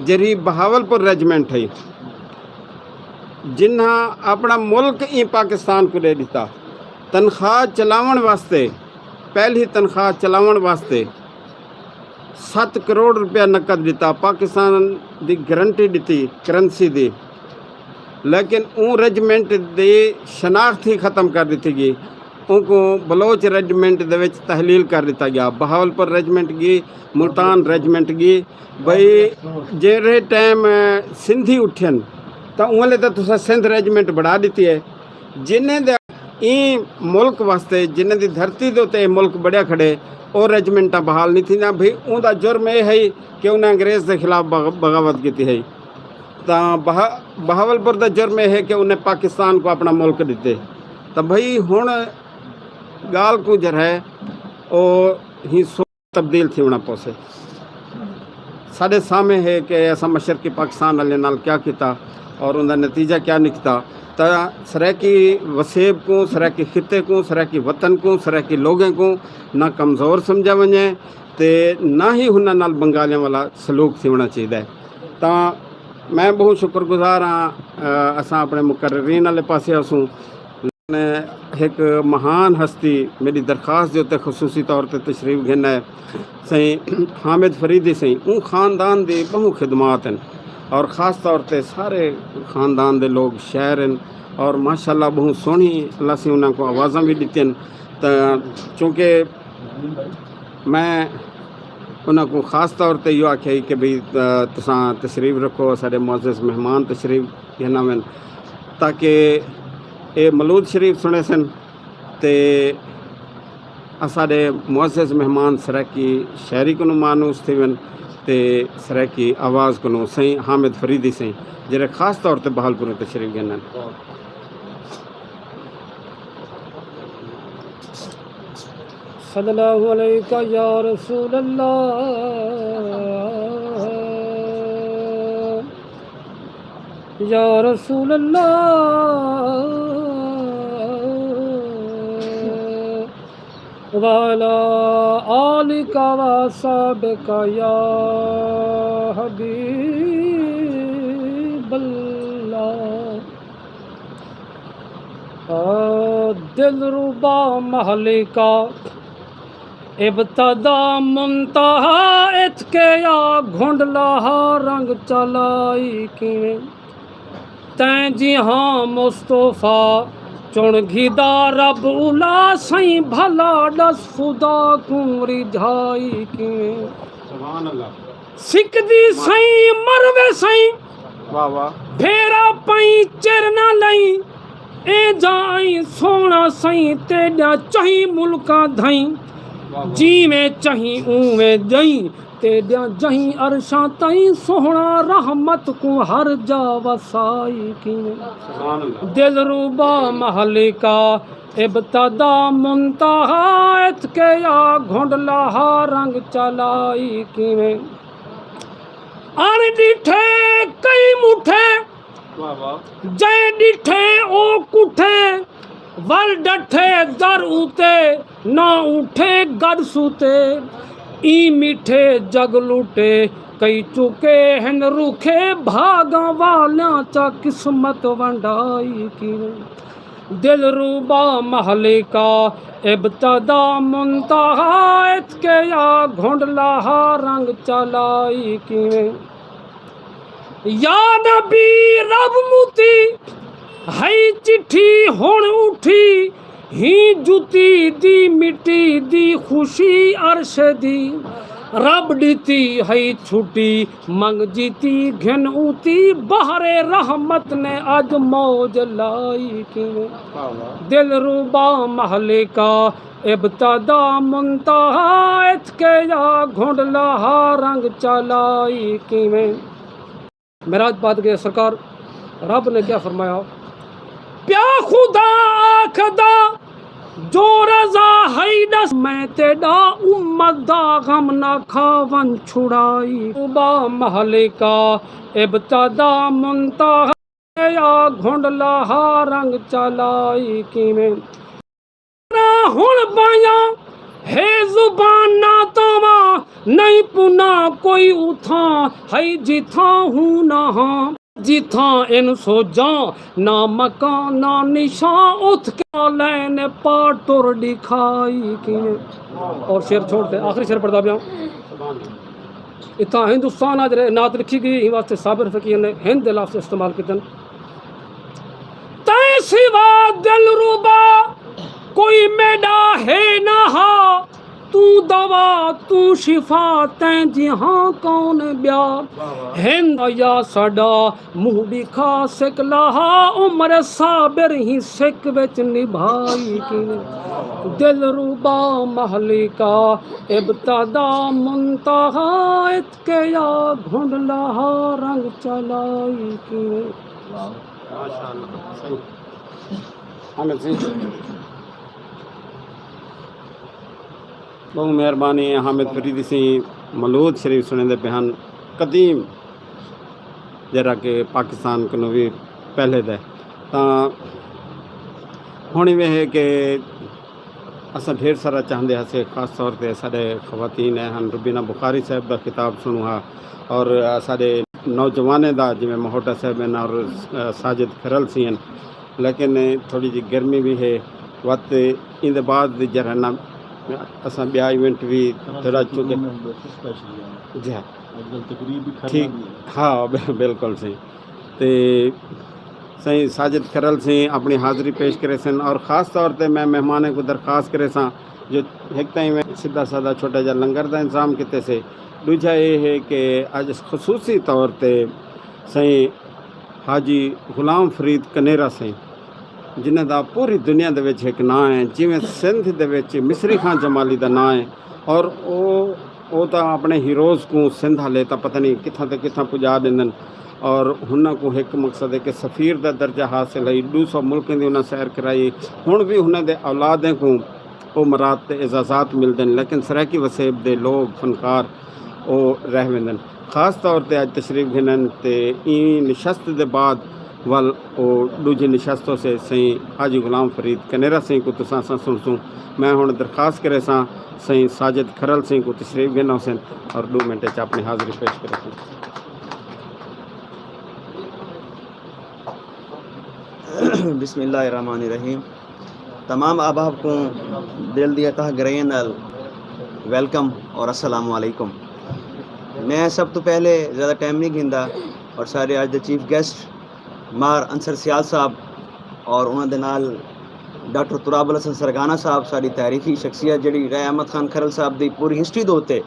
جیڑھی بہاول پور ریجمنٹ ہئی، جنہاں اپݨا ملک ایں پاکستان کوں ݙے ݙتا، تنخواہ چلاوݨ واسطے، پہلی تنخواہ چلاوݨ واسطے ست کروڑ روپیہ نقد ݙتا، پاکستان دی گارنٹی ݙتی کرنسی دی، لیکن اوں رجمنٹ دی شناخت ہی ختم کر ݙتی ڳئی۔ اونکوں بلوچ رجمنٹ دے وچ تحلیل کر ݙتا ڳیا۔ بہاولپور رجمنٹ ڳئی، ملتان رجمنٹ ڳئی۔ بھئی، جیڑھے ٹائم سندھی اٹھن، تاں اوں ویلے تاں تساں سندھ رجمنٹ بݨا ݙتی ہے۔ جنہیں دے ایں ملک واسطے، جنہیں دی دھرتی دے اتے اے ملک بݨیا کھڑے، او رجمنٹاں بحال نہیں تھیندیاں۔ بھئی، اوندا جرم اے ہے کہ انہیں انگریز دے خلاف بغ-، بغاوت کیتی ہے۔ تاں بہا-، بہاولپور دا جرم اے ہے کہ انہیں پاکستان کوں اپݨا ملک ݙتے۔ تاں بھئی، ہݨ ڳالھ کوں جیڑھا ہے، او ہی سو تبدیل تھیوݨا پوسے۔ ساݙے سامھے ہے کہ اساں مشرقی پاکستان آلیاں نال کیا کیتا اور اوندا نتیجہ کیا نکتا۔ تاں سرائیکی وسیب کوں، سرائیکی خطے کوں، سرائیکی وطن کوں، سرائیکی لوگیں کوں نہ کمزور سمجھا ونڄے تے نہ ہی انہاں نال بنگالیاں والا سلوک تھیوݨا چاہیدا ہے۔ تاں میں ٻہوں شکر گزار ہاں، آ، اساں اپݨے مقررین آلے پاسے ہسوں۔ ہک مہان ہستی میݙی درخواست دے اتے خصوصی طور تے تشریف گھن آئے، سئیں حامد فریدی سئیں۔ اوں خاندان دی ٻہوں خدمات ہن اور خاص طور تے سارے خاندان دے لوگ شاعر ہن اور ماشاءاللہ ٻہوں سوہݨی اللہ سئیں انہاں کوں آوازاں وی ݙتین۔ تاں چونکہ میں انہاں کوں خاص طور تے ایہو آکھیا ہئی کہ بھئی، آ، تساں تشریف رکھو، ساݙے معزز مہمان تشریف گھن آون، تاکہ اے مولود شریف سݨیسن تے اساݙے معزز مہمان سرائیکی شاعری کنوں مانوس تھیون تے سرائیکی آواز کنوں سئیں حامد فریدی سئیں، جیڑھے خاص طور تے بہاولپوروں تشریف گھن آئن۔ صلی اللہ علیک یا رسول اللہ، یا رسول اللہ، وعلی آلک و اصحابک یا حبیب اللہ۔ آ، دلربا مہلکا، ابتدا منتہا اتکے آ، گھنڈ لاہا رنگ چلائی کیویں۔ تیں جیہاں مصطفیٰ چݨ گھدا رب الا سئیں، بھلا ݙس خدا کوں رجھائی کیویں۔ سبحان اللہ۔ سکدی سئیں مروے سئیں، واہ واہ۔ بھیرا پئیں چر نہ لئیں، اے جا ائیں سوہݨا سئیں، تیݙیاں چہیں ملکاں دھئیں، واہ واہ۔ جیویں چہیں اونویں ڄئیں، تیݙیاں جہیں عرشاں تئیں، سوہݨا رحمت کوں ہر جا وسائی کیویں۔ سبحان اللہ۔ دلربا مہلکا، ابتدا منتہا اتکے آ، گھنڈ لاہا رنگ چلائی کیویں۔ اݨ ݙٹھے کئی مٹھے، واہ واہ۔ جئیں ݙٹھے او کٹھے، ول ݙٹھے در اتے، نہ اٹھے گݙ ستے۔ ایں میٹھے جڳ لٹے، کئی چکے ہن رکھے، بھاڳاں والیاں چا قسمت ونڈائی کیویں۔ دلربا مہلکا، ابتدا منتہا اتکے آ، گھنڈ لاہا رنگ چلائی کیویں۔ یا نبی رب متی ہئی چٹھی ہݨ اٹھی، ہیں جتی دی مٹی دی خوشی عرش دی۔ رب ݙتی ہئی چھٹی منگ جتی گھن اتی، بحر رحمت نے اڄ موج لائی کیویں۔ واہ واہ۔ دلربا مہلکا، ابتدا منتہا اتکے آ، گھنڈ لاہا رنگ چلائی کیویں۔ معراج پاد ڳئے سرکار، رب نے کیا فرمایا؟ پیا خدا آکھدا، جو رضا ہئی ݙس، میں تیݙا امت دا غم نہ کھاون چھڑائی۔ ربا مہلکا، ابتدا منتہا آ، گھنڈ لاہا رنگ چلائی کیویں۔ ہݨ بایاں ہے زبان نہ تاواں، نہیں پنا کوئی اتھاں، ہئی جتھاں ہوں نہ ہاں۔ جتھاں ان سوجاں، نہ مکان نہ نشاں، اتھ کے لین پا ٹر ڈکھائی کیویں۔ اور شعر چھوڑ تے آخری شعر پڑھدا پیاں۔ اتھاں ہندوستان آ جڑے نعت لکھی گئی، ایں واسطے صابر فقیر نے ہند دے لفظ استعمال کیتے۔ تیں سوا دلربا کوئی میݙا ہے نہ ہا، توں دوا توں شفا، تیں جیہاں کون ٻیا۔ ہند یا ساݙا منہ ݙکھا سک لہا، عمر صابر ہی سک وچ نبھائی کیویں۔ دلربا مہلکا ابتدا منتہا، اتکیا گھنڈ لہا رنگ چلائی کیویں۔ حامد سئیں، ٻہوں مہربانی۔ حامد فریدی سئیں مولود شریف سݨیندے پئے ہن، قدیم، جیڑھا کہ پاکستان کنوں وی پہلے دا ہے۔ تاں ہݨ ایویں ہے کہ اساں ڈھیر سارا چاہندے ہاسے، خاص طور تے ساݙے خواتین اے ہن، روبینہ بخاری صاحب دا خطاب سݨوں ہا، اور ساݙے نوجوانیں دا، جیویں مہوٹا صاحب ہن اور ساجد کھرل سی ہن، لیکن تھوڑی جی گرمی وی ہے۔ وت ایندے بعد جیڑھا نا اساں ٻیا ایونٹ وی تھوڑا، چونکہ جی ہا، ٹھیک، ہا، بالکل سئیں۔ تے سئیں ساجد کھرل سئیں اپݨی حاضری پیش کریسن، اور خاص طور تے میں مہمانیں کوں درخواست کریساں جو ہک تاں ایویں سدھا سادہ چھوٹا جیہا لنگر دا انتظام کیتے سے۔ ݙوجھا اے ہے کہ اڄ خصوصی طور تے سئیں حاجی غلام فرید کنیرا سئیں، جنہاں دا پوری دنیا دے وچ ہک ناں ہے، جیویں سندھ دے وچ مصری خان جمالی دا ناں ہے، اور او او تاں اپݨے ہیروز کوں سندھ آلے تاں پتہ نئیں کتھاں تے کتھاں پڄا ݙیندن، اور ہنہاں کوں ہک مقصد ہے کہ سفیر دا درجہ حاصل ہئی، ݙو سو ملکیں دی انہاں سیر کرائی۔ ہݨ وی ہنہاں دے اولادیں کوں او مراد تے اعزازات ملدن، لیکن سرائیکی وسیب دے لوگ، فنکار او رہ ویندن۔ خاص طور تے اڄ تشریف گھنن تے ایں نشست دے بعد ول او ݙوجھی نشست ہوسے۔ سئیں حاجی غلام فرید کنیرا سئیں کوں تساں اساں سݨسوں۔ میں ہݨ درخواست کریساں سئیں ساجد کھرل سئیں کوں تشریف گھن ہوسن اور ݙو منٹ اچ اپݨی حاضری پیش کریسن۔ بسم اللہ الرحمن الرحیم۔ تمام احباب کوں دل دی تہہ گہرائیاں نال ویلکم اور السلام علیکم۔ میں سب توں پہلے زیادہ ٹائم نہیں گھندا اور سارے اڄ دے چیف گیسٹ مار انصر سیال صاحب اور انہاں دے نال ڈاکٹر تراب الحسن سرگانا صاحب، ساری تاریخی شخصیت جڑی رائے احمد خان کھرل صاحب دی پوری ہسٹری دے اتے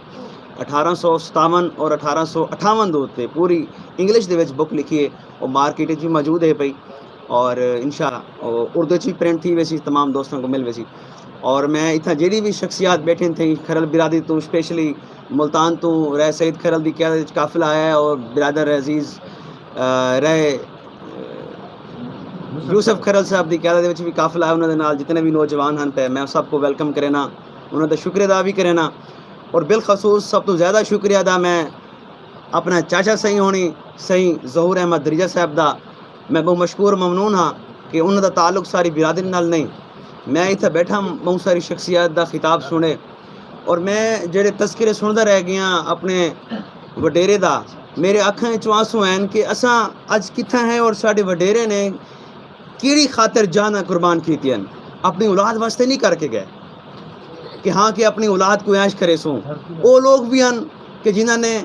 اٹھارہ سو ستاون اور اٹھارہ سو اٹھاون دے اتے پوری انگلش دے وچ بک لکھی ہے، وہ مارکیٹ وچ بھی موجود ہے پئی اور انشاءاللہ اردو وچ بھی پرنٹ تھی ویسی، تمام دوستاں کو مل ویسی۔ اور میں اتھاں جیڑھی بھی شخصیات بیٹھے تھے کھرل برادری تو، اسپیشلی ملتان تو رائے سعید کھرل دی قیادت وچ قافلہ آیا ہے اور برادر عزیز، آ، رائے یوسف کھرل صاحب دی قیادت وچ بھی قافلہ ہے، انہاں دے نال جتنے بھی نوجوان ہن پے، میں سب کو ویلکم کرینا، انہاں دا شکر ادا بھی کرینا۔ اور بالخصوص سب تو زیادہ شکریہ ادا میں اپنا چاچا سئیں ہونی، سئیں ظہور احمد دریجہ صاحب دا۔ میں بہت مشکور ممنون ہاں کہ انہاں دا تعلق ساری برادری نال نہیں۔ میں اتھے بیٹھا، بہت ساری شخصیات دا خطاب سنے اور میں جڑے تذکرے سندا رہ گیا اپنے وڈیرے دا، میرے اکھاں وچوں آنسو آئن کہ اساں اج کتھاں ہیں اور ساڈے وڈیرے نے کیڑھی خاطر جاناں قربان کیتیاں، اپݨی اولاد واسطے نہیں کر کے گئے کہ ہاں کہ اپݨی اولاد کوں عیش کریسوں۔ او لوگ بھی ہن کہ جنہاں نے،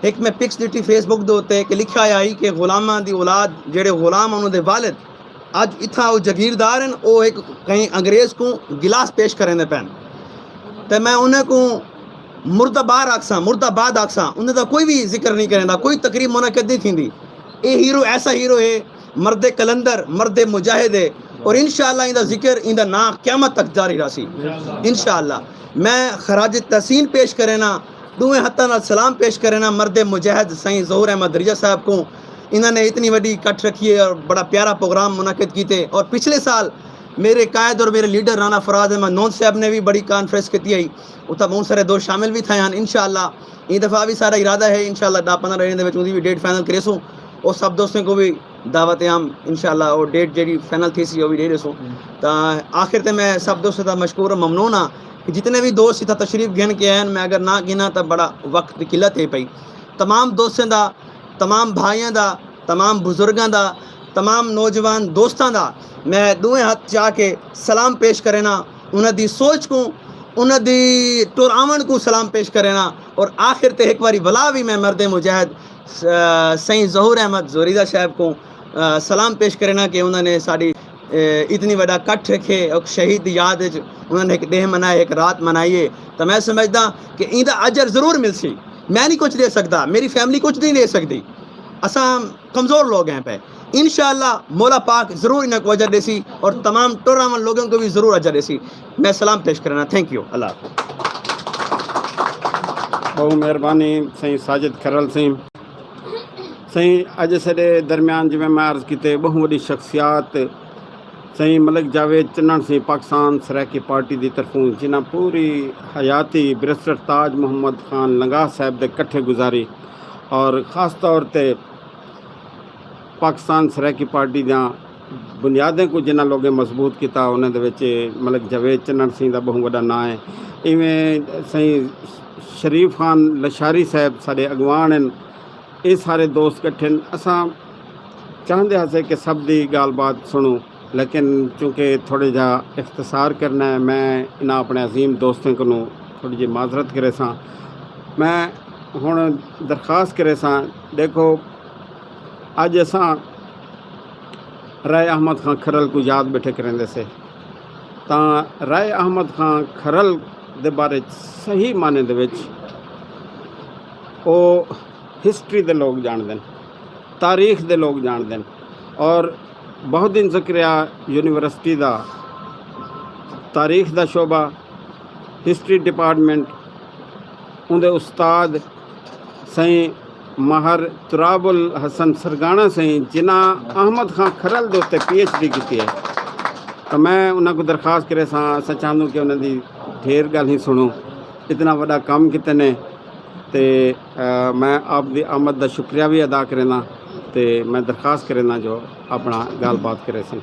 ہک میں پکس ݙٹھی فیس بک دے اتے کہ لکھیا ہئی کہ غلاماں دی اولاد، جیڑھے غلام ہن انہاں دے والد اڄ اتھاں او جاگیردار ہن، او ہک کہیں انگریز کوں گلاس پیش کریندے پئن تے میں انہاں کوں مردہ بار آکھساں، مردہ باد آکھساں، انہاں دا کوئی وی ذکر نئیں کریندا، کوئی تقریب منعقد نئیں تھیندی۔ اے ہیرو ایسا ہیرو ہے، مرد قلندر، مرد مجاہد ہے، اور انشاءاللہ ایندا ذکر، ایندا ناں قیامت تک جاری رہسی انشاءاللہ۔ میں خراج تحسین پیش کرینا، ݙوہیں ہتھاں نال سلام پیش کرینا مرد مجاہد سائیں ظہور احمد دریجہ صاحب کوں۔ انہاں نے اتنی وݙی کٹھ رکھی ہے اور بڑا پیارا پروگرام منعقد کیتے، اور پچھلے سال میرے قائد اور میرے لیڈر رانا فراز احمد نوند صاحب نے وی بڑی کانفرنس کیتی ہئی، اتھاں بہت سارے دوست شامل وی تھئے ہن۔ انشاءاللہ ایں دفعہ وی ساݙا ارادہ ہے، انشاءاللہ ݙاہ پندرہ ݙینھ دے وچ اوندی وی ڈیٹ فائنل کریسوں، اور سب دوستیں کوں وی دعوت عام انشاءاللہ او ڈیٹ جیڑھی فائنل تھیسی او وی ݙے ݙیسوں۔ تاں آخر تے میں سب دوستاں دا مشکور و ممنون ہاں کہ جتنے وی دوست اتھاں تشریف گھن کے آئے ہن، میں اگر نہ گھناں تاں بڑا وقت دی قلت ہے پئی۔ تمام دوستیں دا، تمام بھائیاں دا، تمام بزرگاں دا، تمام نوجوان دوستاں دا میں ݙوہیں ہتھ چا کے سلام پیش کرینا۔ انہاں دی سوچ کوں، انہاں دی ٹر آوݨ کوں سلام پیش کرینا۔ اور آخر تے ہک واری ولا وی میں مرد مجاہد، آ، سئیں ظہور احمد زوریدہ صاحب کوں، آ، سلام پیش کرینا کہ انہاں نے ساݙی، آ، اتنی وݙا کٹھ رکھے، ہک شہید دی یاد وچ انہاں نے ہک ݙینہہ منائے، ہک رات منائی ہے۔ تاں میں سمجھدا کہ ایندا اجر ضرور ملسی۔ میں نہیں کچھ دے سکدا، میری فیملی کچھ نہیں دے سکدی، اساں کمزور لوگ ہیں پہ۔ انشاءاللہ مولا پاک ضرور انہاں کو اجر ݙیسی اور تمام ٹر آوݨ لوگوں کو بھی ضرور اجر ݙیسی۔ میں سلام پیش کرنا، تھینک یو، اللہ حافظ۔ ٻہوں مہربانی سئیں ساجد کرل سئیں۔ سئیں، اڄ اساݙے درمیان، جیویں میں عرض کیتے، ٻہوں وݙی شخصیات سئیں ملک جاوید چنݨ سئیں، پاکستان سرائیکی پارٹی دی طرفوں، جنہاں پوری حیاتی بیرسٹر تاج محمد خان لنگاہ صاحب دے کٹھے گزاری اور خاص طور تے پاکستان سرائیکی پارٹی دیاں بنیادیں کوں جنہاں لوگیں مضبوط کیتا، انہاں دے وچ ملک جاوید چنݨ سئیں دا ٻہوں وݙا ناں ہے۔ ایویں سئیں شریف خان لشاری صاحب ساݙے اڳواݨ ہن۔ اے سارے دوست کٹھے ہن۔ اساں چاہندے ہاسے کہ سب دی ڳالھ بات سݨوں، لیکن چونکہ تھوڑے جا اختصار کرنا ہے، میں انہاں اپݨے عظیم دوستیں کنوں تھوڑی جی معذرت کریساں۔ میں ہݨ درخواست کریساں، ݙیکھو، اڄ اساں رائے احمد خان کھرل کوں یاد ٻیٹھے کریندے سے، تاں رائے احمد خان کھرل دے بارے صحیح معنی دے وچ او ہسٹری دے لوگ ڄاݨدن، تاریخ دے لوگ ڄاݨدن۔ اور بہاؤالدین زکریا یونیورسٹی دا تاریخ دا شعبہ، ہسٹری ڈپارٹمنٹ، اوندے استاد سئیں ماہر تراب الحسن سرگاݨا سئیں، جنہاں احمد خان کھرل دے اتے پی ایچ ڈی کیتی ہے۔ تاں میں انہاں کوں درخواست کریساں، اساں چاہندوں کہ انہاں دی ڈھیر ڳالھیں سݨوں۔ اتنا وݙا کم کیتے نے تے، آ، میں آپ دی آمد دا شکریہ وی ادا کرینداں تے میں درخواست کرینداں جو اپݨا ڳالھ بات کریسن۔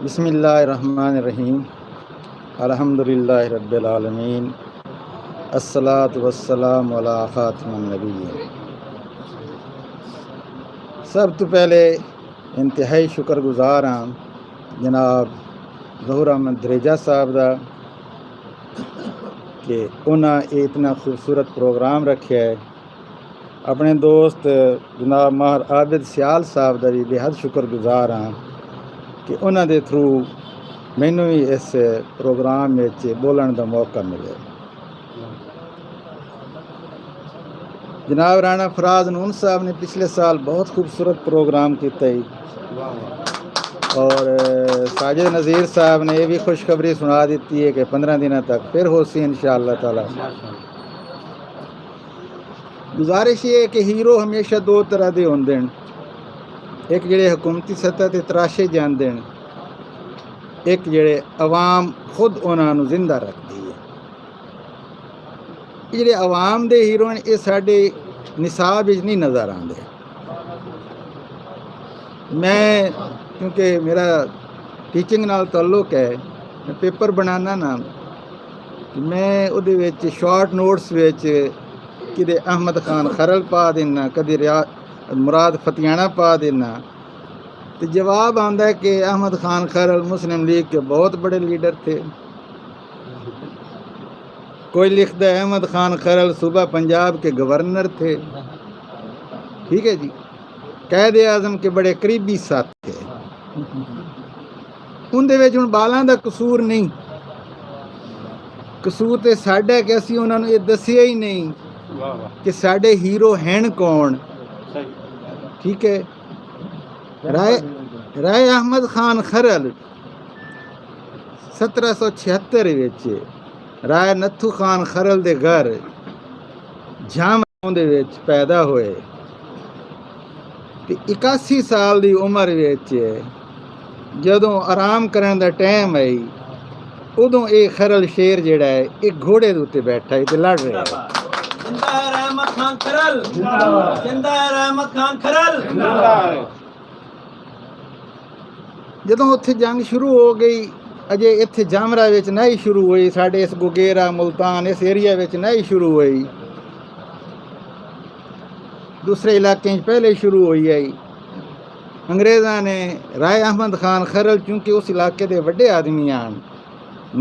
بسم اللہ الرحمن الرحیم۔ الحمدللہ رب العالمین، الصلاۃ والسلام علی خاتم النبیین۔ سب توں پہلے انتہائی شکر گزار ہاں جناب ظہور احمد دھریجہ صاحب دا کہ انہاں اے اتنا خوبصورت پروگرام رکھیا ہے۔ اپݨے دوست جناب ماہر عابد سیال صاحب دا وی بے حد شکر گزار ہاں کہ انہاں دے تھرو مینوں وی اس پروگرام وچ ٻولݨ دا موقع ملے۔ جناب رانا فراز نون صاحب نے پچھلے سال بہت خوبصورت پروگرام کیتا ہی، اور ساجد نذیر صاحب نے یہ بھی خوشخبری سنا دیتی ہے کہ پندرہ دنوں تک پھر ہو سی انشاءاللہ تعالی۔ گزارش یہ ہے کہ ہیرو ہمیشہ دو طرح دے ہوندے ہن، ایک جڑے حکومتی سطح تے تراشے جاندے ہن، ایک جڑے عوام خود انہاں نوں زندہ رکھدی ہے۔ یہ جڑے عوام دے ہیرو ہن، یہ ساڈے نصاب وچ نہیں نظر آندے۔ میں، کیونکہ میرا ٹیچنگ نال تعلق ہے، میں پیپر بنانا نا، میں اودے وچ شارٹ نوٹس وچ کدے احمد خان خرل پا دینا، کدی ریا-، مراد فتیانہ پا دینا۔ تو جواب آندا ہے کہ احمد خان خرل مسلم لیگ کے بہت بڑے لیڈر تھے۔ کوئی لکھدا ہے احمد خان خرل صوبہ پنجاب کے گورنر تھے۔ ٹھیک ہے جی، قائد اعظم کے بڑے قریبی ساتھی تھے۔ اندے وچ ہن ٻالاں دا قصور نہیں، قصور تے ساڈا کہ اسی انہاں نوں یہ دسیا ہی نہیں کہ ساڈے ہیرو ہن کون۔ ٹھیک ہے، رائے رائے احمد خان خرل سترہ سو چھہتر وچ رائے نتھو خان خرل دے گھر جھام دے وچ پیدا ہوئے تے اکاسی سال دی عمر وچ جدوں آرام کرݨ دا ٹائم آئی، ادوں اے خرل شیر جیڑھا ہے، اے گھوڑے دے اتے بیٹھا ہے تے لڑ رہیا ہے۔ خان کھرل۔ زندہ ہے رائے احمد خان کھرل۔ جدوں اتھے جنگ شروع ہو گئی، اجے اتھے جامرا وچ نہ ہی شروع ہوئی، ساڈے اس گوگیرا، ملتان، اس ایریا وچ نہ ہی شروع ہوئی، دوسرے علاقے وچ پہلے شروع ہوئی ہے۔ انگریزاں نے رائے احمد خان کھرل، چونکہ اس علاقے دے وڈے آدمی ہن،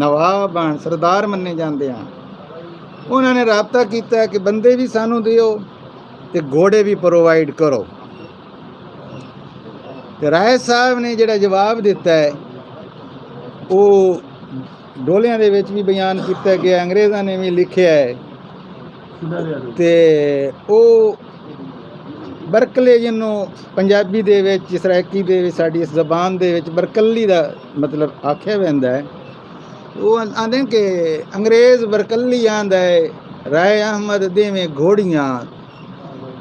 نواب ہن، سردار منے جاندے ہن، انہاں نے رابطہ کیتا کہ بندے بھی سانوں دیو تے گھوڑے بھی پرووائیڈ کرو۔ تے رائے صاحب نے جڑا جواب دیتا ہے، او ڈولیاں دے وچ بھی بیان کیتا گیا، انگریزاں نے بھی لکھیا ہے۔ تے او برکلے، جنوں پنجابی دے وچ، سرائیکی دے وچ، ساڈی اس زبان دے وچ برکلی دا مطلب آکھیا ویندا ہے۔ او آندے کہ انگریز برکلی آندا ہے، رائے احمد دیویں گھوڑیاں،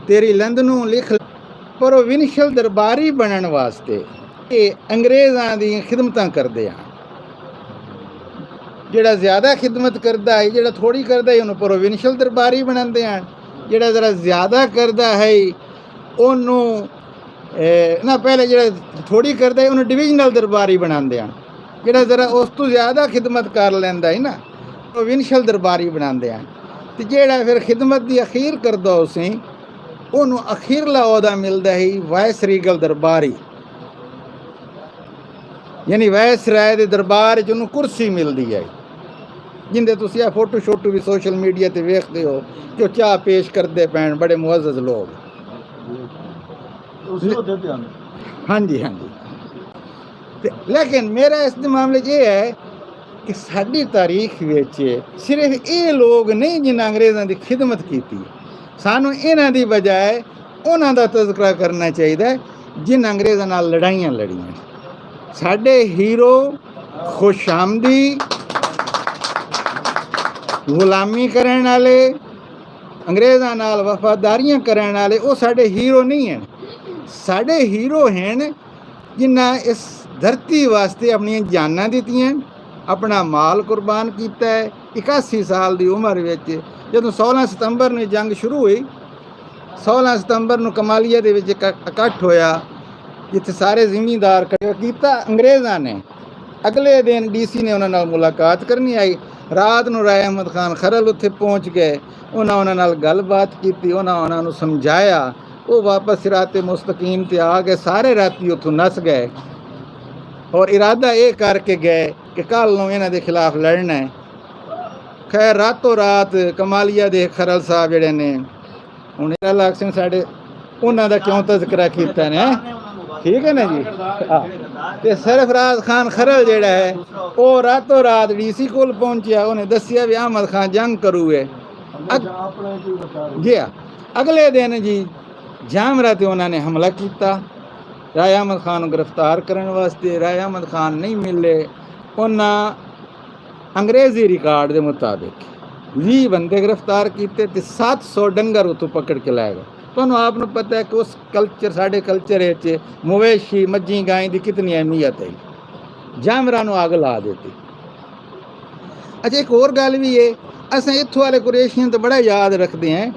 تیری لندنوں لکھ پروونشل درباری بنن واسطے اے انگریزاں دی خدمتاں کردے ہن۔ جڑا زیادہ خدمت کردا ہے، جڑا تھوڑی کردا ہے، اونوں پروونشل درباری بناندے ہن۔ جڑا ذرا زیادہ کردا ہے، اونوں، اے، نہ، پہلے جڑا تھوڑی کردا ہے، اونوں ڈویژنل درباری بناندے ہن۔ جڑا ذرا اس توں زیادہ خدمت کر لیندا ہے نا، پروونشل درباری بناندے ہن۔ تے جڑا پھر خدمت دی اخیر کردا ہوسی، اونوں اخیرلا عہدہ ملدا ہے وائس ریگل درباری، یعنی وائس رائے دے دربار وچ اونوں کرسی ملدی ہے، جیندے تسی اے فوٹو شوٹو بھی سوشل میڈیا تے ویکھدے ہو کہ او چاہ پیش کردے پئن، بڑے معزز لوگ۔ اسی عہدے تے ہن۔ ہاں جی، ہاں جی۔ تے لیکن میرا اس دے معاملے 'چ اے ہے کہ ساڈی تاریخ وچ صرف اے لوگ نہیں جنہاں انگریزاں دی خدمت کیتی، سانوں انہاں دی بجائے انہاں دا تذکرہ کرنا چاہیدا ہے جنہاں انگریزاں نال لڑائیاں لڑیاں۔ ساڈے ہیرو، خوش آمدی، غلامی کرن والے، انگریزاں نال وفاداریاں کرن والے، او ساڈے ہیرو نہیں ہن۔ ساڈے ہیرو ہن جنہاں اس دھرتی واسطے اپنیاں جاناں دتیاں، اپنا مال قربان کیتا ہے۔ اکاسی سال دی عمر وچ جدوں سولہ ستمبر نوں جنگ شروع ہوئی، سولہ ستمبر نوں کمالیہ دے وچ اک-، اکٹھ ہویا، جتھے سارے زمیندار کٹھے کیتا۔ انگریزاں نے اگلے دن ڈی سی نے انہاں نال ملاقات کرنی آئی۔ رات نوں رائے احمد خان کھرل اتھے پہنچ گئے، انہاں انہاں نال گل بات کیتی، انہاں انہاں نوں سمجھایا۔ او واپس صراط مستقیم تے آ گئے، سارے راتی اتھوں نس گئے اور ارادہ اے کر کے گئے کہ کل نوں انہاں دے خلاف لڑنا ہے۔ خیر، راتوں رات کمالیہ دے کھرل صاحب جڑے نے، ہن اے لڳسن ساݙے، انہاں دا کیوں تذکرہ کیتا نے؟ ٹھیک ہے نا جی؟ ہاں۔ تے سرفراز خان کھرل جیڑھا ہے، او راتوں رات ڈی سی کول پہنچیا، انہیں دسیا وی احمد خان جنگ کرو ہے۔ اگ-، جی ہاں۔ اگلے دن جی جامرا تے انہاں نے حملہ کیتا، رائے احمد خان نوں گرفتار کرݨ واسطے۔ رائے احمد خان نہیں ملے۔ انہاں انگریزی ریکارڈ دے مطابق ویہہ بندے گرفتار کیتے تے ست سو ڈنگر اتھوں پکڑ کے لے گئے۔ تہانوں آپ نوں پتہ ہے کہ اس کلچر، ساڈے کلچر وچ مویشی، مجھیں، گائیں دی کتنی اہمیت ہے۔ جانوراں نوں اگ لا ݙتی۔ اچھا، ایک ہور گالھ وی ہے، اساں اتھوں والے قریشیاں توں بڑا یاد رکھدے ہیں،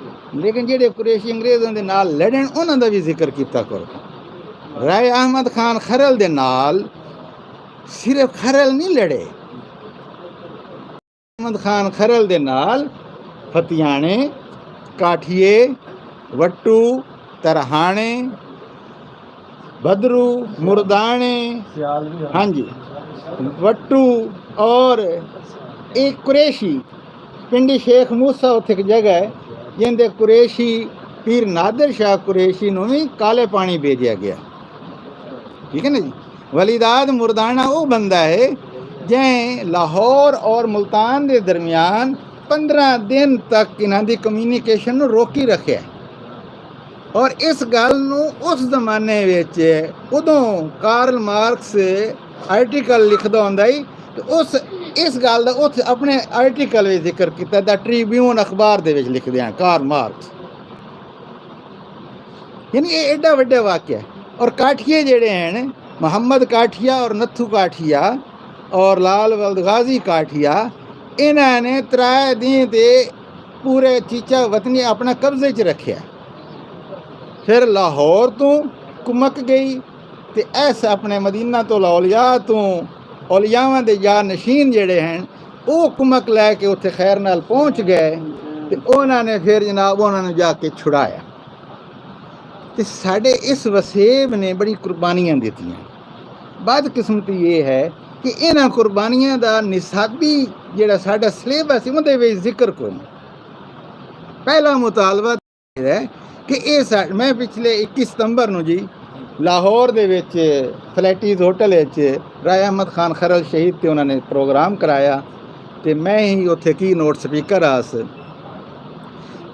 لیکن جیڑھے قریشی انگریزاں دے نال لڑن، انہاں دا وی ذکر کیتا کرو۔ رائے احمد خان کھرل دے نال صرف کھرل نہیں لڑے۔ احمد خان کھرل دے نال پھتیاݨے، کاٹھیے، وٹو، ترہاݨے، بدرو، مرداݨے، سیال وی ہن۔ ہاں جی، وٹو اور ایک قریشی پنڈی شیخ موسیٰ اتھے ہک جگہ ہے، جیندے قریشی پیر نادر شاہ قریشی نوں وی کالے پاݨی بھیجیا گیا۔ ٹھیک ہے نا جی؟ ولیداد مردانہ او بندہ ہے جیں لاہور اور ملتان دے درمیان پندرہ دن تک انہاں دی کمیونیکیشن نوں روکی رکھیا ہے۔ اور اس گل نوں اس زمانے وچ، ادوں کارل مارکس آرٹیکل لکھدا ہوندا ہی، تے اس، اس گل دا اتھ اپنے آرٹیکل وچ ذکر کیتا، دا ٹریبیون اخبار دے وچ لکھدے ہیں کارل مارکس۔ یعنی اے ایڈا وڈا واقعہ ہے۔ اور کاٹھیے جڑے ہیں، محمد کاٹھیا اور نتھو کاٹھیا اور لال ولد غازی کاٹھیا، انہاں نے ترائے دیں تے پورے چیچا وطنی اپݨا قبضے چ رکھیا۔ پھر لاہور توں کمک ڳئی تے ایس اپݨے مدینۃ الاولیاء توں، اولیاواں دے جانشین جیڑھے ہن، او کمک لے کے اتھے خیر نال پہنچ ڳئے تے انہاں نے پھر جناب انہاں نوں جا کے چھڑایا۔ تے ساݙے اس وسیب نے بڑی قربانیاں ݙتیاں۔ بدقسمتی یہ ہے کہ انہاں قربانیاں دا نصابی جیڑھا ساݙا سلیبس ہے، اوندے وچ ذکر کوئی نہیں۔ پہلا مطالبہ ہے کہ اے سا-، میں پچھلے اکیس ستمبر نوں جی لاہور دے وچ فلیٹیز ہوٹل وچ راجہ احمد خان خرل شہید تے انہاں نے پروگرام کرایا تے میں ہی اتھے کی نوٹ سپیکر ہاس۔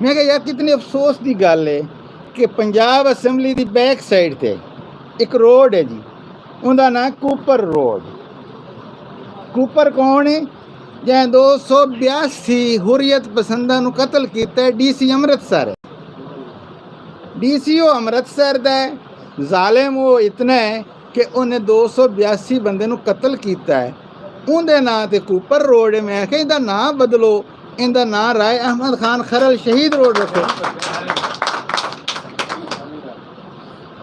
میں کہا، یار، کتنے افسوس دی ڳالھ ہے کہ Punjab assembly the back side تے ہک روڈ ہے جی، اوندا ناں کوپر روڈ۔ کوپر کون ہے؟ جیں دو سو بیاسی حریت پسنداں نوں قتل کیتا ہے، ڈی سی امرتسر ہے۔ ڈی سی او امرتسر دا ہے، ظالم او اتنا ہے کہ انہیں دو سو بیاسی بندے نوں قتل کیتا ہے۔ اوندے ناں تے کوپر روڈ ہے۔ میں آکھیا ایندا ناں بدلو، ایندا ناں راجہ احمد خان خرل شہید روڈ رکھو۔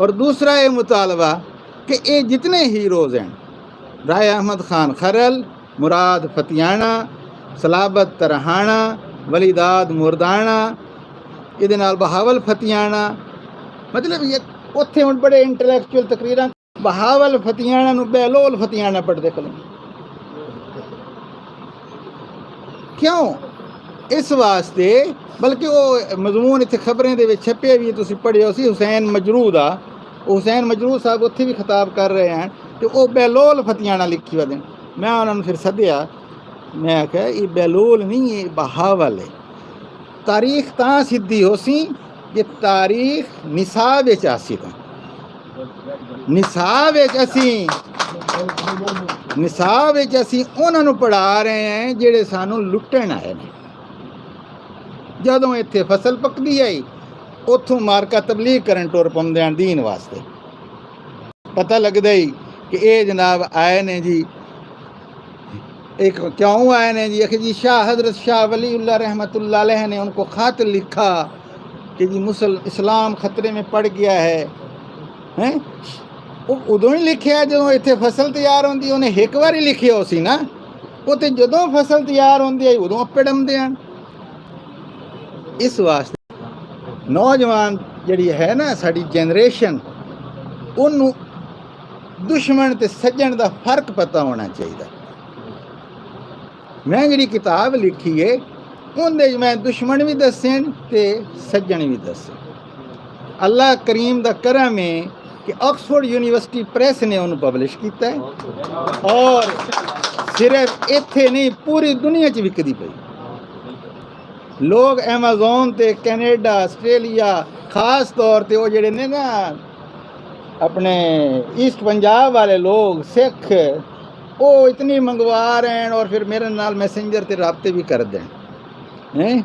اور دوسرا یہ مطالبہ کہ اے جتنے ہیروز ہیں، راجہ احمد خان خرل، مراد فتیانہ، صلابت ترہانہ، ولی داد مردانہ، ایدے نال بہاول فتیانہ، مطلب یہ اتھے ہن بڑے انٹلیکچوئل تقریراں، بہاول فتیانہ نوں بہلول فتیانہ پڑھدے کھلے۔ کیوں؟ اس واسطے، بلکہ او مضمون اتھے خبریں دے وچ چھپیا وی ہے، تسی پڑھیا ہوسی، حسین مجروح دا، او حسین مجروح صاحب اتھے وی خطاب کر رہے ہیں تے او بہلول فتیانہ لکھی ودن۔ میں انہاں نوں پھر سدیا، میں آکھیا، "اے بہلول نہیں، اے بہاول ہے۔" تاریخ تاں سدھی ہوسی جے تاریخ نصاب وچ آسی تاں۔ نصاب وچ اسی، نصاب وچ اسی انہاں نوں پڑھا رہے ہیں جڑے سانوں لٹن آئے نے۔ جدوں اتھے فصل پکدی آئی، اتھوں مارکا تبلیغ کرن ٹر پوندے ہیں دین واسطے۔ پتہ لڳدا ہی کہ اے جناب آئے نے جی، ایک کیوں آئے نے جی؟ آکھے جی، شاہ حضرت شاہ ولی اللہ رحمۃ اللہ علیہ نے ان کو خط لکھا کہ جی مسل-، اسلام خطرے میں پڑ گیا ہے۔ ہیں؟ او ادوں ہی لکھیا جدوں اتھے فصل تیار ہوندی، انہیں ہک واری لکھیا ہوسی نا۔ او تے جدوں فصل تیار ہوندی ہے، ادوں اپڑ امدے ہیں۔ اس واسطے نوجوان جڑی ہے نا، ساڈی جنریشن، اونوں دشمن تے سجن دا فرق پتہ ہونا چاہیدا۔ میں جڑی کتاب لکھی ہے، اوندے وچ میں دشمن وی دسے تے سجن وی دسے۔ اللہ کریم دا کرم ہے کہ آکسفورڈ یونیورسٹی پریس نے اونوں پبلش کیتا ہے، اور صرف ایتھے نہیں، پوری دنیا چ وکدی پئی۔ لوگ ایمازون تے کینیڈا، آسٹریلیا، خاص طور تے او جڑے نے نا اپنے ایسٹ پنجاب والے لوگ، سکھ، او اتنی منگوا رہے ہیں اور پھر میرے نال میسنجر تے رابطے بھی کر دیں ہیں۔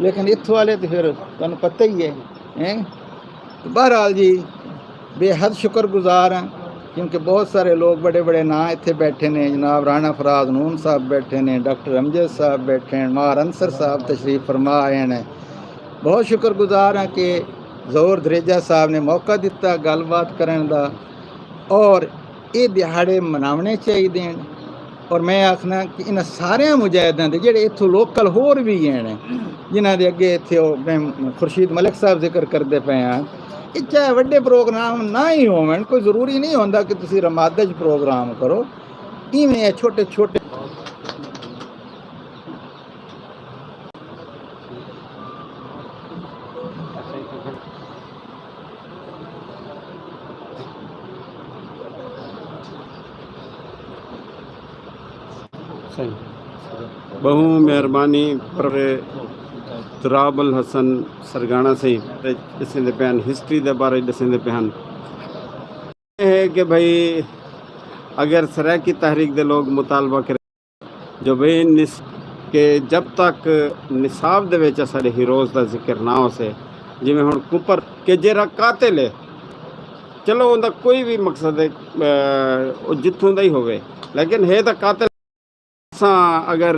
لیکن اتھوں والے تے پھر تانوں پتہ ہی ہے، ہیں؟ بہرحال جی، بے حد شکر گزار ہاں، کیونکہ بہت سارے لوگ، بڑے بڑے ناں اتھے بیٹھے نے، جناب رانا فراز نون صاحب بیٹھے نے، ڈاکٹر امجد صاحب بیٹھے ہیں، مار انصر صاحب تشریف فرما آئے ہیں۔ بہت شکر گزار ہاں کہ ظہور دھریجہ صاحب نے موقع دتا گل بات کرن دا، اور اے دیہاڑے مناونے چاہیدے ہیں۔ اور میں آکھنا کہ انہاں سارے مجاہداں دے جڑے اتھوں لوکل ہور بھی ہیں، جنہاں دے اگے اتھے او میں خورشید ملک صاحب ذکر کردے پئے ہیں، اے چاہے وڈے پروگرام نہ ہی ہون، کوئی ضروری نہیں ہوندا کہ تسی رمادج پروگرام کرو، ایویں اے چھوٹے چھوٹے۔ صحیح۔ ٻہوں مہربانی پر تراب الحسن سرگاݨا سئیں ݙسیندے پئے ہن، ہسٹری دے بارے ݙسیندے پئے ہن۔ اے ہے کہ بھئی اگر سرائیکی تحریک دے لوگ مطالبہ کرے جو بھئی نس-، کہ جب تک نصاب دے وچ اساݙے ہیروز دا ذکر نہ ہوسے، جیویں ہݨ کوپر کہ جیڑھا قاتل ہے، چلو اوندا کوئی بھی مقصد ہے، اے، او جتھوں دا ہی ہووے، لیکن ہے تاں قاتل۔ اساں اگر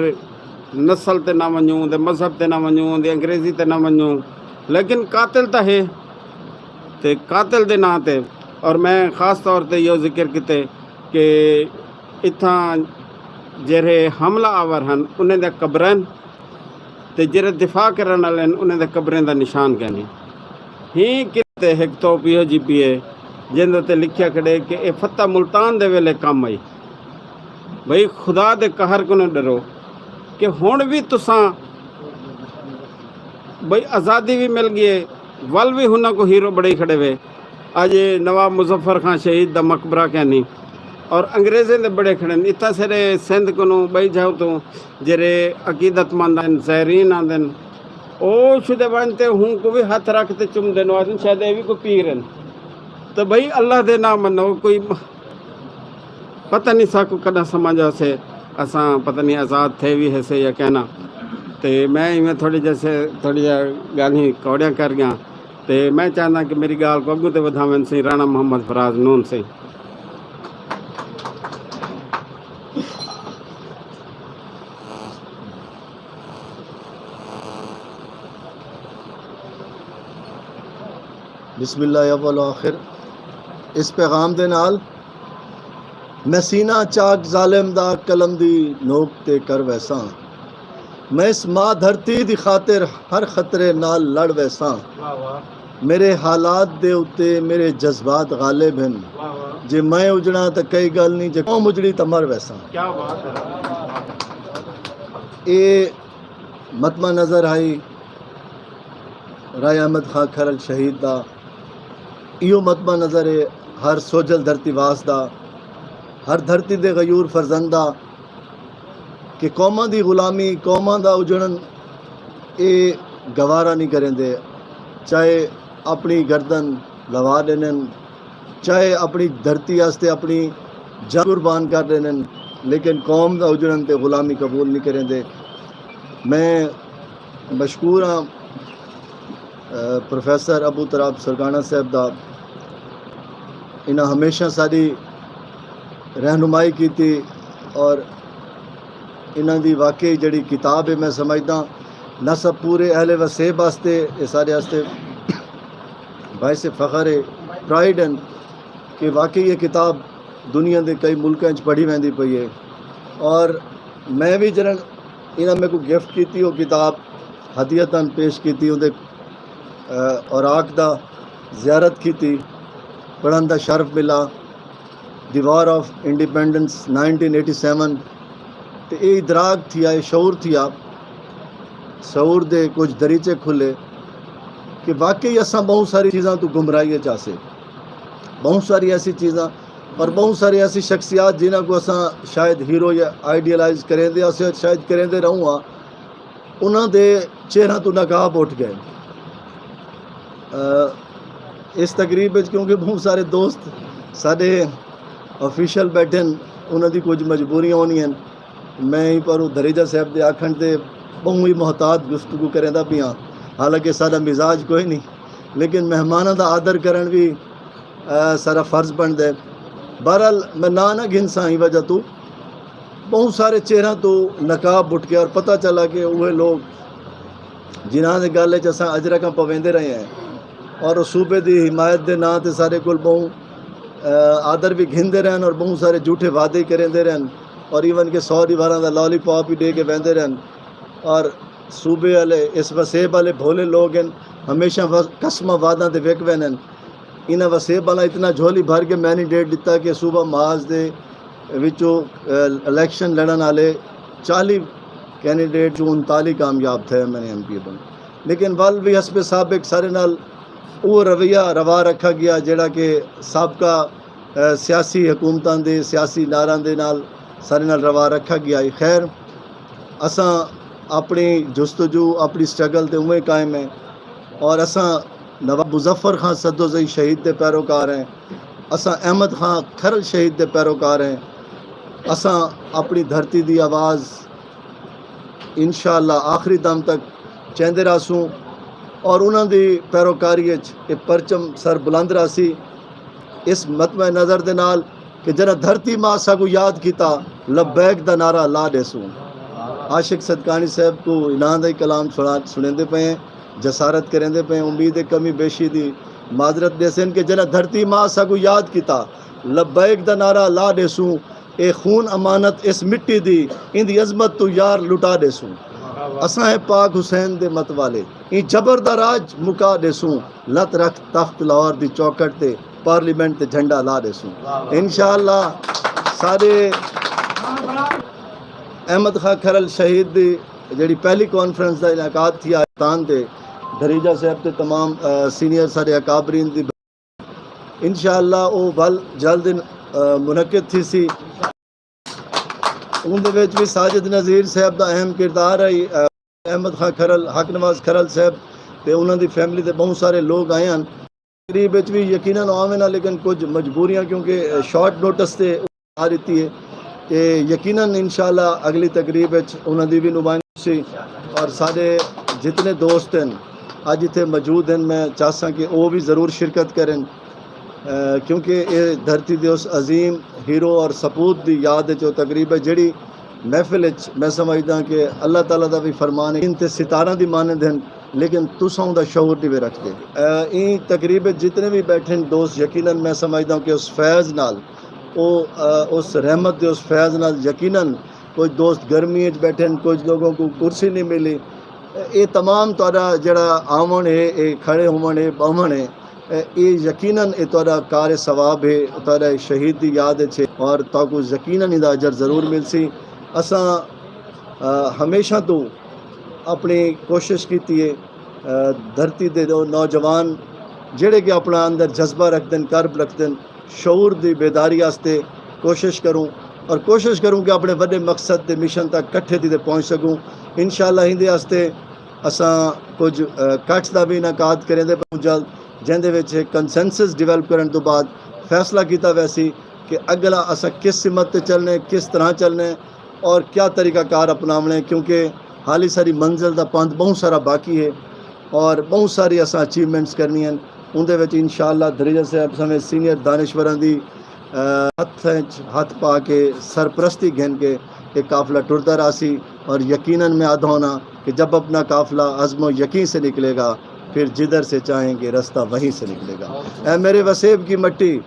نسل تے نہ ونڄوں، اوندے مذہب تے نہ ونڄوں، اوندی انگریزی تے نہ ونڄوں، لیکن قاتل تاں ہے۔ تے قاتل دے ناں تے، اور میں خاص طور تے ایہو ذکر کیتے کہ اتھاں جیرھے حملہ آور ہن، انہیں دے قبرین تے جیرھے دفاع کرݨ والے ہن، انہیں دے قبریں دا نشان کینی۔ ہی کتے ہک توپ ایہو جی پی ہے، جیندے تے لکھیا کھڑے کہ اے فتح ملتان دے ویلے کم آئی۔ بھئی، خدا دے قہر کنوں ݙرو کہ ہݨ وی تساں، بھئی، آزادی وی مل ڳئی ہے، ول وی ہنہاں کوں ہیرو بݨائی کھڑے وے۔ اڄ نواب مظفر خان شہید دا مقبرہ کینی، اور انگریزیں دے بڑے کھڑے ہن۔ اتھاں سرے سندھ کنوں ٻئی جھاؤ توں جیرھے عقیدت مند ہن، زائرین آندن، او شدے ونڄ تے ہوں کوں وی ہتھ رکھ تے چمدن، او آہدن، شاید اے وی کوئی پیر ہن۔ تاں بھئی، اللہ دے نہ منو، کوئی پتہ نہیں ساکوں کݙاں سمجھ آسے، اساں پتہ نہیں آزاد تھئے وی ہیسے یا کینا۔ تے میں ایویں تھوڑی جیسے، تھوڑی جیہی ڳالھیں کوڑیاں کر ڳیاں۔ تے میں چاہنداں کہ میری ڳالھ کوں اڳوں تے ودھاون سئیں رانا محمد فراز نون سئیں۔ بسم اللہ اول و آخر۔ اس پیغام دے نال میں سینہ چاک ظالم دا قلم دی نوک تے کر ویساں۔ میں اس ماں دھرتی دی خاطر ہر خطرے نال لڑ ویساں۔ میرے حالات دے اتے میرے جذبات غالب ہن۔ جے میں اجڑاں تاں کئی ڳالھ نہیں، جے قوم اجڑی تاں مر ویساں۔ اے متمع نظر ہئی رائے احمد خاں کھرل شہید دا۔ ایہو متمع نظر ہے ہر سوجھل دھرتی واس دا، ہر دھرتی دے غیور فرزند دا، کہ قوماں دی غلامی، قوماں دا اجڑن، اے گوارا نہیں کریندے۔ چاہے اپݨی گردن لوا ݙینن، چاہے اپݨی دھرتی واسطے اپݨی جان قربان کر ݙینن، لیکن قوم دا اجڑن تے غلامی قبول نہیں کریندے۔ میں مشکور ہاں، اے، پروفیسر ابو تراب سرگاݨہ صاحب دا۔ انہاں ہمیشہ ساݙی رہنمائی کیتی اور انہاں دی واقعی جڑی کتاب ہے، میں سمجھداں نہ صرف پورے اہل وسیب واسطے، اے سارے واسطے باعث فخر ہے، پرائیڈ ہن کہ واقعی یہ کتاب دنیا دے کئی ملکاں وچ پڑھی ویندی پئی ہے۔ اور میں وی جنہاں انہاں میکوں گفٹ کیتی، وہ کتاب ہدیتاً پیش کیتی، اوندے، اے، اوراق دا زیارت کیتی، پڑھن دا شرف ملا۔ The war of independence nineteen eighty seven, تے اے ادراک تھیا، اے شعور تھیا، شعور دے کچھ دریچے کھلے کہ واقعی اساں بہت ساری چیزاں تو گمراہی وچ آسے، بہت ساری ایسی چیزاں اور بہت ساری ایسی شخصیات جنہاں کو اساں شاید ہیرو یا آئیڈیلائز کریندے آسے، شاید کریندے رہوں ہاں، انہاں دے چہرہ تو نقاب اٹھ گئے۔ اے، اس تقریب وچ کیونکہ بہت سارے دوست ساڈے آفیشل بیٹھے ہن، انہاں دی کچھ مجبوریاں ہونی ہن۔ میں ہی پر دھریجہ صاحب دے آکھن تے بہوں ہی محتاط گفتگو کریندا پیاں، حالانکہ ساڈا مزاج کوئی نہیں، لیکن مہماناں دا آدر کرن وی، اے، ساڈا فرض بندا ہے۔ بہرحال میں ناں نہ گھنساں ہی وجہ تو بہت سارے چہرہ تو نقاب اٹھ گیا اور پتہ چلا کہ وہ لوگ جنہاں دے گل وچ اساں اجرکاں پویندے رہے ہیں اور اس صوبے دی حمایت دے ناں تے سارے کول بہوں، اے، آدر بھی گھندے رہن اور بہت سارے جھوٹے وعدے ہی کریندے رہن اور ایون کہ سو دیواراں دا لالی پاپ ہی دے کے ویندے رہن۔ اور صوبے والے، اس وسیب والے بھولے لوگ ہیں، ہمیشہ و-، قسماں وعداں تے وک ویندن۔ انہاں وسیب والا اتنا جھولی بھر کے مینیڈیٹ ڈتا کہ صوبہ محاذ دے وچوں، اے، الیکشن لڑن والے چالی کینڈیڈیٹ چوں انتالی کامیاب تھے ایم این اے، ایم پی اے بن۔ لیکن ول بھی حسب سابق سارے نال وہ رویہ روا رکھا گیا جڑا کہ سابقہ، اے، سیاسی حکومتاں دے سیاسی نعراں دے نال سارے نال روا رکھا گیا ہے۔ خیر، اساں اپنی جستجو، اپنی سٹرگل تے اوویں قائم ہیں اور اساں نواب مظفر خان سدوزئی شہید دے پیروکار ہیں، اساں احمد خان کھرل شہید دے پیروکار ہیں۔ اساں اپنی دھرتی دی آواز انشاءاللہ آخری دم تک چیندے رہسوں اور انہاں دی پیروکاری اچ اے پرچم سر بلند رہسی۔ اس متمع نظر دے نال کہ جنہاں دھرتی ماں ساکوں یاد کیتا، لبیک دا نعرہ لا ݙیسوں۔ عاشق صدقانی صاحب کوں انہاں دا ہی کلام سݨا سݨیندے پئے ہیں، جسارت کریندے پئے ہیں۔ امید ہے کمی بیشی دی معذرت ݙیسن کہ جݙاں دھرتی ماء ساکوں یاد کیتا، لبیک دا نعرہ لا ݙیسوں، اے خون امانت اس مٹی دی، ایندی عظمت توں یار لٹا ݙیسوں۔ اساں ہیں پاک حسین دے مت والے، ایں جبر دا راج مکا ݙیسوں، لت رکھ تخت لاہور دی چوکھٹ تے، پارلیمنٹ تے جھنڈا لا ݙیسوں۔ انشاءاللہ ساݙے احمد خاں کھرل شہید دی جیڑھی پہلی کانفرنس دا انعقاد تھیا تان تے دھریجہ صاحب تے تمام، آ، سینئر ساݙے اکابرین دی، انشاءاللہ او ول جلد ان، آ، منعقد تھیسی۔ اوندے وچ وی ساجد نذیر صاحب دا اہم کردار ہے۔ آ، احمد خاں کھرل، حق نواز کھرل صاحب تے انہاں دی فیملی دے بہوں سارے لوگ آئے ہن۔ تقریب وچ وی یقیناً آویں نا، لیکن کچھ مجبوریاں کیونکہ شارٹ نوٹس تے آ ݙتی ہے۔ تے یقیناً انشاءاللہ اڳلی تقریب وچ انہاں دی وی نمائندگی سی۔ اور ساݙے جتنے دوست ہن اڄ اتھے موجود ہن، میں چاہساں کہ او وی ضرور شرکت کرن، اے، کیونکہ اے دھرتی دے اس عظیم ہیرو اور سپوت دی یاد وچ او تقریب ہے جیڑھی محفل وچ میں سمجھداں کہ اللہ تعالیٰ دا وی فرمان ہے، ان تے ستارہ دی مانند ہن، لیکن تساں اوندا شعور نہیں وے رکھدے۔ اے، ایں تقریب وچ جتنے وی بیٹھے ہن دوست، یقیناً میں سمجھداں کہ اس فیض نال، او، اے، اس رحمت دے اس فیض نال یقیناً کچھ دوست گرمی وچ بیٹھے ہن، کچھ لوگوں کو کرسی نہیں ملی۔ اے تمام تہاڈا جیڑھا آوݨ ہے، اے کھڑے ہووݨ ہے، ٻہوݨ ہے، اے، اے یقیناً اے تہاڈا کار ثواب ہے، تہاڈا اے شہید دی یاد وچ ہے اور تہاکوں یقیناً ایندا اجر ضرور ملسی۔ اساں، آ، ہمیشہ توں اپݨی کوشش کیتی ہے، آ، دھرتی دے او نوجوان جیڑھے کہ اپݨا اندر جذبہ رکھدن، کرب رکھدن، شعور دی بیداری واسطے کوشش کروں اور کوشش کروں کہ اپݨے وݙے مقصد تے مشن تک کٹھے تھی تے پہنچ سکوں۔ انشاءاللہ ایندے واسطے اساں کچھ، آ، کٹھ دا وی انعقاد کریندے پئوں جلد، جیندے وچ ہک کنسنسس ڈیولپ کرݨ توں بعد فیصلہ کیتا ویسی کہ اڳلا اساں کس سمت تے چلݨے، کس طرح چلݨے اور کیا طریقہ کار اپناوݨے، کیونکہ حالی ساری منزل دا پندھ ٻہوں سارا باقی ہے اور ٻہوں ساری اساں اچیومنٹس کرݨی ہن۔ اوندے وچ انشاءاللہ دھریجہ صاحب سمیت سینئر دانشوراں دی، آ، ہتھ وچ ہتھ پا کے سرپرستی گھن کے اے قافلہ ٹردا رہسی اور یقیناً میں آدھا ہونا کہ جب اپنا قافلہ عزم و یقین سے نکلے گا، پھر جدھر سے چاہیں گے رستہ وہیں سے نکلے گا۔ اے میرے وسیب کی مٹی،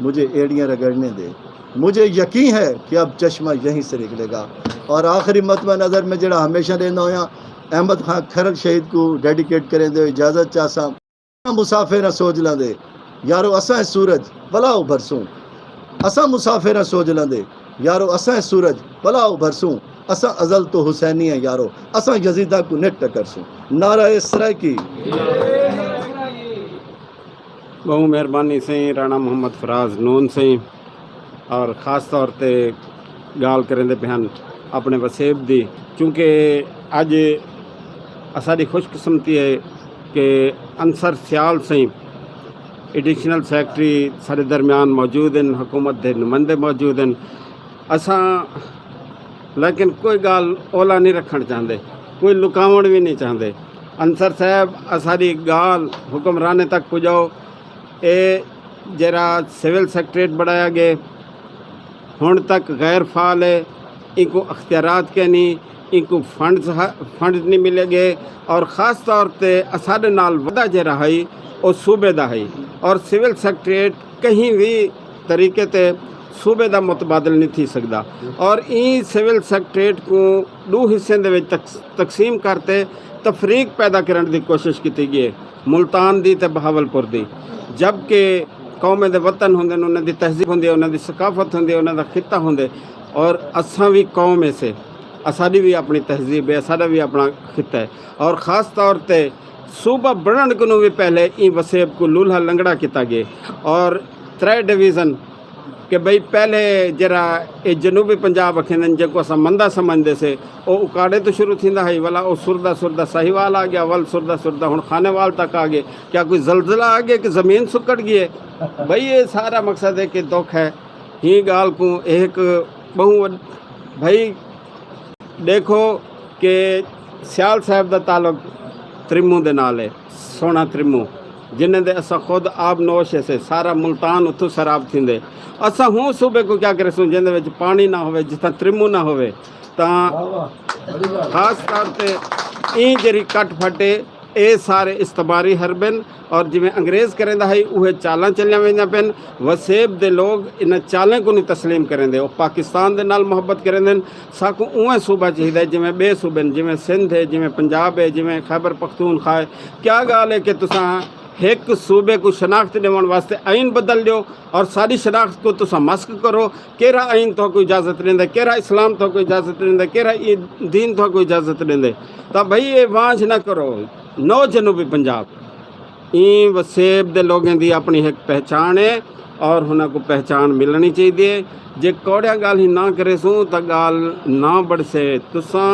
مجھے ایڑیاں رگڑنے دے، مجھے یقین ہے کہ اب چشمہ یہیں سے نکلے گا۔ اور آخری متمع نظر میں جڑا ہمیشہ ݙیندا ہویاں، احمد خان کھرل شہید کوں ڈیڈیکیٹ کریندے ہوئے اجازت چاہساں۔ مسافر ہیں سوجلاں دے، یارو اساں ہیں سورج، ولا ابھرسوں۔ اساں مسافر ہیں سوجلاں دے، یارو اساں ہیں سورج، ولا ابھرسوں۔ اساں ازل تو حسینی ہیں یارو، اساں یزیداں کوں نت ٹکرسوں۔ نعرہ سرائیکی۔ ٻہوں مہربانی سئیں رانا محمد فراز نون سئیں، اور خاص طور تے ڳالھ کریندے پئے ہن اپݨے وسیب دی، چونکہ اڄ اساݙی خوش قسمتی ہے کہ انصر سیال سئیں ایڈیشنل سیکرٹری ساݙے درمیان موجود ہن، حکومت دے نمائندے موجود ہن۔ اساں لیکن کوئی ڳالھ اولا نہیں رکھݨ چاہندے، کوئی لکاوݨ وی نہیں چاہندے۔ انصر صاحب، اساݙی ڳالھ حکمرانیں تک پڄاؤ۔ اے جیڑھا سول سیکرٹریٹ بݨایا ڳئے، ہݨ تک غیر فعال ہے، اینکوں اختیارات کینی، اینکوں فنڈز ہ-، فنڈز نہیں ملے ڳئے، اور خاص طور تے اساݙے نال وعدہ جیڑھا ہئی، او صوبے دا ہئی، اور سول سیکرٹریٹ کہیں وی طریقے تے صوبے دا متبادل نہیں تھی سڳدا۔ اور ایں سول سیکرٹریٹ کوں ݙو حصیں دے وچ تقس-، تقسیم کر تے تفریق پیدا کرݨ دی کوشش کیتی ڳئی ہے، ملتان دی تے بہاولپور دی، جبکہ قومیں دے وطن ہوندن، انہاں دی تہذیب ہوندی ہے، انہاں دی ثقافت ہوندی ہے، انہاں دا خطہ ہوندے، اور اساں وی قوم ہے سے، اساݙی وی اپݨی تہذیب ہے، اساݙا وی اپݨا خطہ ہے، اور خاص طور تے صوبہ بݨݨ کنوں وی پہلے ایں وسیب کوں لولھا لنگڑا کیتا ڳئے، اور ترے ڈویژن کہ بھئی پہلے جیڑھا اے جنوبی پنجاب اکھیندن، جیکوں اساں مندا سمجھدے سے، او اکاڑے توں شروع تھیندا ہئی، ولا او سردا سردا ساہیوال آ ڳیا، ول سردا سردا ہݨ خانیوال تک آ ڳئے۔ کیا کوئی زلزلہ آ ڳئے کہ زمین سکڑ ڳئی ہے؟ بھئی اے سارا مقصد ہے کہ دکھ ہے۔ ایں ڳالھ کوں اے ہک ٻہوں وݙ-، بھئی ݙیکھو کہ سیال صاحب دا تعلق تریموں دے نال ہے، سوہݨا تریموں، جنہیں دے اساں خود آب نوش ہیسے، سارا ملتان اتھوں سیراب تھیندے۔ اساں ہوں صوبے کوں کیا کریسوں جیندے وچ پاݨی نہ ہووے، جتھاں تریموں نہ ہووے تاں خاص طور تے ایں جیڑھی کٹ پھٹ ہے، اے سارے استعماری حربن، اور جویں انگریز کریندا ہئی، اوہے چالاں چلیاں ویندیاں پن۔ وسیب دے لوگ انہاں چالیں کوں نہیں تسلیم کریندے، او پاکستان دے نال محبت کریندن۔ ساکوں اوہیں صوبہ چاہیدا ہے جویں ٻئے صوبے ہن، جویں سندھ ہے، جویں پنجاب ہے، جویں خیبر پختونخوا ہے۔ کیا ڳالھ ہے کہ تساں ہک صوبے کوں شناخت ݙیوݨ واسطے آئین بدل ݙیو اور ساݙی شناخت کوں تساں مسخ کرو؟ کیڑھا آئین تہاکوں اجازت ݙیندا ہے؟ کیڑھا اسلام تہاکوں اجازت ݙیندا ہے؟ کیڑھا اے دین تہاکوں اجازت ݙیندا ہے؟ تاں بھئی، اے وانجھ نہ کرو۔ نو جنوبی پنجاب، ایں وسیب دے لوگیں دی اپݨی ہک پہچاݨ ہے اور انہاں کوں پہچاݨ ملݨی چاہیدی ہے۔ جے کوڑیاں ڳالھیں نہ کریسوں تاں ڳالھ نہ بݨسے۔ تساں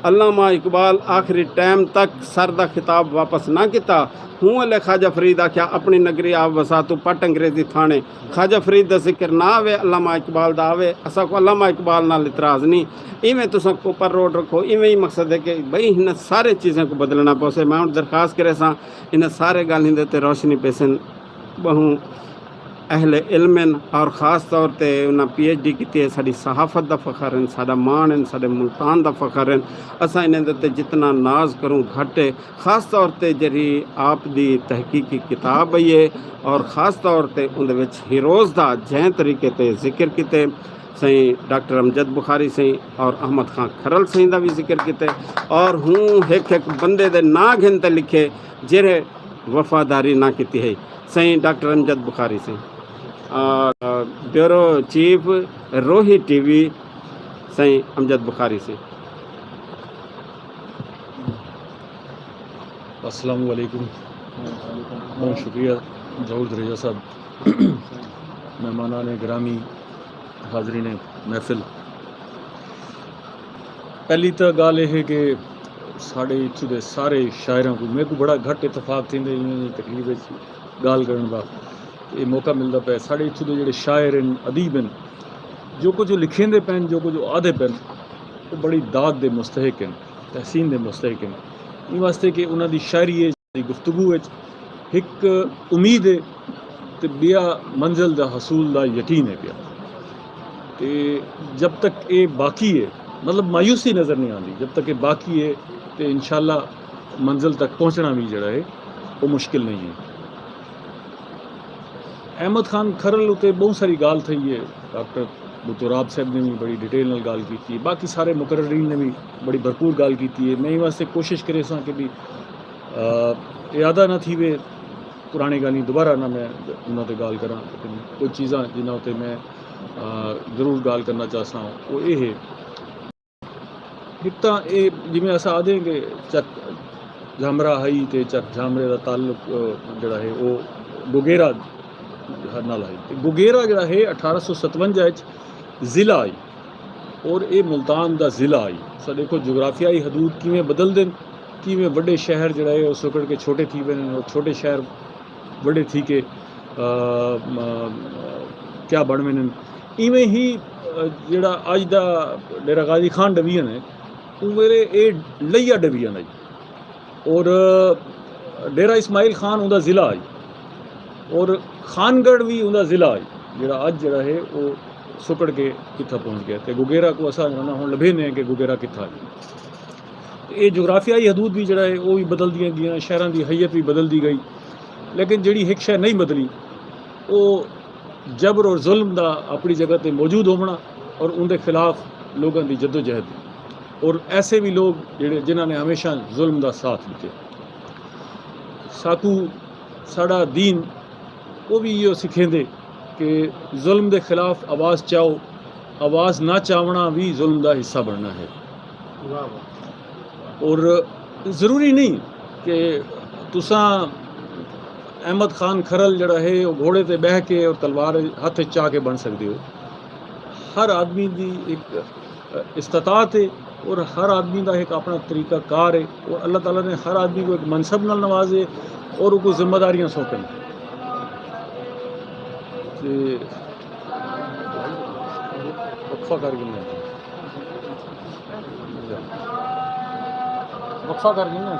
علامہ اقبال آخری ٹائم تک سر دا خطاب واپس نہ کیتا۔ ہوں ویلے خواجہ فرید آکھیا، اپݨی نگری آپ وسا، توں پٹ انگریزی تھاݨے۔ خواجہ فرید دا ذکر نہ آوے، علامہ اقبال دا آوے۔ اساکوں علامہ اقبال نال اعتراض نہیں۔ ایویں تساں کوپر روڈ رکھو، ایویں ہی مقصد ہے کہ بھئی، انہاں سارے چیزیں کوں بدلݨا پوسے۔ میں ہݨ درخواست کریساں، انہاں سارے ڳالھیں دے اتے روشنی پیسن۔ ٻہوں اہل علم ہن اور خاص طور تے انہاں پی ایچ ڈی کیتی ہے، ساݙی صحافت دا فخر ہن، ساݙا ماݨ ہن، ساݙے ملتان دا فخر ہن۔ اساں انہاں دے اتے جتنا ناز کروں گھٹ ہے۔ خاص طور تے جیڑھی آپ دی تحقیقی کتاب آئی ہے اور خاص طور تے اوندے وچ ہیروز دا جیں طریقے تے ذکر کیتے، سئیں ڈاکٹر امجد بخاری سئیں اور احمد خان کھرل سئیں دا وی ذکر کیتے، اور ہوں ہک ہک بندے دے ناں گھن تے لکھے جیڑھے وفاداری نہ کیتی ہے۔ سئیں ڈاکٹر امجد بخاری سئیں، آ، bureau chief, Rohi T V, سئیں امجد بخاری سئیں۔ السلام علیکم۔ بہت شکریہ ظہور دھریجہ صاحب، مہمانان گرامی، حاضرین محفل۔ پہلی تاں ڳالھ اے ہے کہ ساݙے اتھوں دے سارے شاعراں کوں، میکوں بڑا گھٹ اتفاق تھیندے ایں تقریب وچ ڳالھ کرݨ دا، اے موقع ملدا پئے۔ ساݙے اتھوں دے جیڑھے شاعر ہن، ادیب ہن، جو کجھ او لکھیندے پئن، جو کجھ او آہدے پئن، او بڑی داد دے مستحق ہن، تحسین دے مستحق ہن۔ ایں واسطے کہ انہاں دی شاعری اچ، دی گفتگو اچ ہک امید ہے تے ٻیا منزل دا حصول دا یقین ہے پیا۔ تے جب تک اے باقی ہے، مطلب، مایوسی نظر نہیں آندی، جب تک اے باقی ہے تے انشاءاللہ منزل تک پہنچݨا وی جیڑھا ہے، او مشکل نہیں ہے۔ احمد خان کھرل اتے ٻہوں ساری ڳالھ تھئی ہے، ڈاکٹر بھٹو راب صاحب نے وی بڑی ڈیٹیل نال ڳالھ کیتی ہے، باقی سارے مقررین نے وی بڑی بھرپور ڳالھ کیتی ہے۔ میں ایں واسطے کوشش کریساں کہ بھی، آ، اعادہ نہ تھیوے، پراݨی ڳالھیں دوبارہ نہ میں انہاں تے ڳالھ کراں، لیکن کجھ چیزاں جنہاں اتے میں، آ، ضرور ڳالھ کرݨا چاہساں، او اے ہے۔ ہک تاں اے جیویں اساں آہدے ہیں کہ چک جھامرا ہئی تے چک جھامرے دا تعلق، آ، جیڑھا ہے او گوگیرا نال ہئی۔ تے گوگیرا جیڑھا ہے اٹھارہ سو ستونجا اچ ضلع ہئی اور اے ملتان دا ضلع ہئی۔ تساں ݙیکھو جغرافیائی حدود کیویں بدلدن، کیویں وݙے شہر جیڑھا ہے او سکڑ کے چھوٹے تھی ویندن اور چھوٹے شہر وݙے تھی کے، آ، م-، کیا بݨ ویندن۔ ایویں ہی، آ، جیڑھا اڄ دا ڈیرہ غازی خان ڈویژن ہے، اوں ویلے اے لیا ڈویژن ہئی اور ڈیرہ اسماعیل خان اوندا ضلع ہئی اور خان گڑھ وی اوندا ضلع ہئی، جیڑھا اڄ جیڑھا ہے او سکڑ کے کتھاں پہنچ ڳیا۔ تے گوگیرا کوں اساں جیڑھا نا ہݨ لبھیندے ہیں کہ گوگیرا کتھاں ہے۔ تے اے جغرافیائی حدود وی جیڑھا ہے او وی بدلدیاں ڳیاں، شہراں دی ہیئت وی بدلدی ڳئی، لیکن جیڑھی ہک شے نہیں بدلی او جبر اور ظلم دا اپݨی جگہ تے موجود ہووݨا اور اوندے خلاف لوگاں دی جدوجہد اور ایسے وی لوگ جیڑھے جنہاں نے ہمیشہ ظلم دا ساتھ ݙتے۔ ساکوں ساݙا دین او وی ایہو سکھیندے کہ ظلم دے خلاف آواز چاؤ، آواز نہ چاوݨا وی ظلم دا حصہ بݨݨا ہے۔ اور ضروری نہیں کہ تساں احمد خان کھرل جیڑھا ہے او گھوڑے تے ٻہہ کے اور تلوار ہتھ اچ چا کے بݨ سڳدے ہو۔ ہر آدمی دی ہک استطاعت ہے اور ہر آدمی دا ہک اپݨا طریقہ کار ہے اور اللہ تعالیٰ نے ہر آدمی کوں ہک منصب نال نوازے اور اوکوں ذمہ داریاں سونپن۔ تے وقفہ کر گھننے۔ وقفہ کر گھننے۔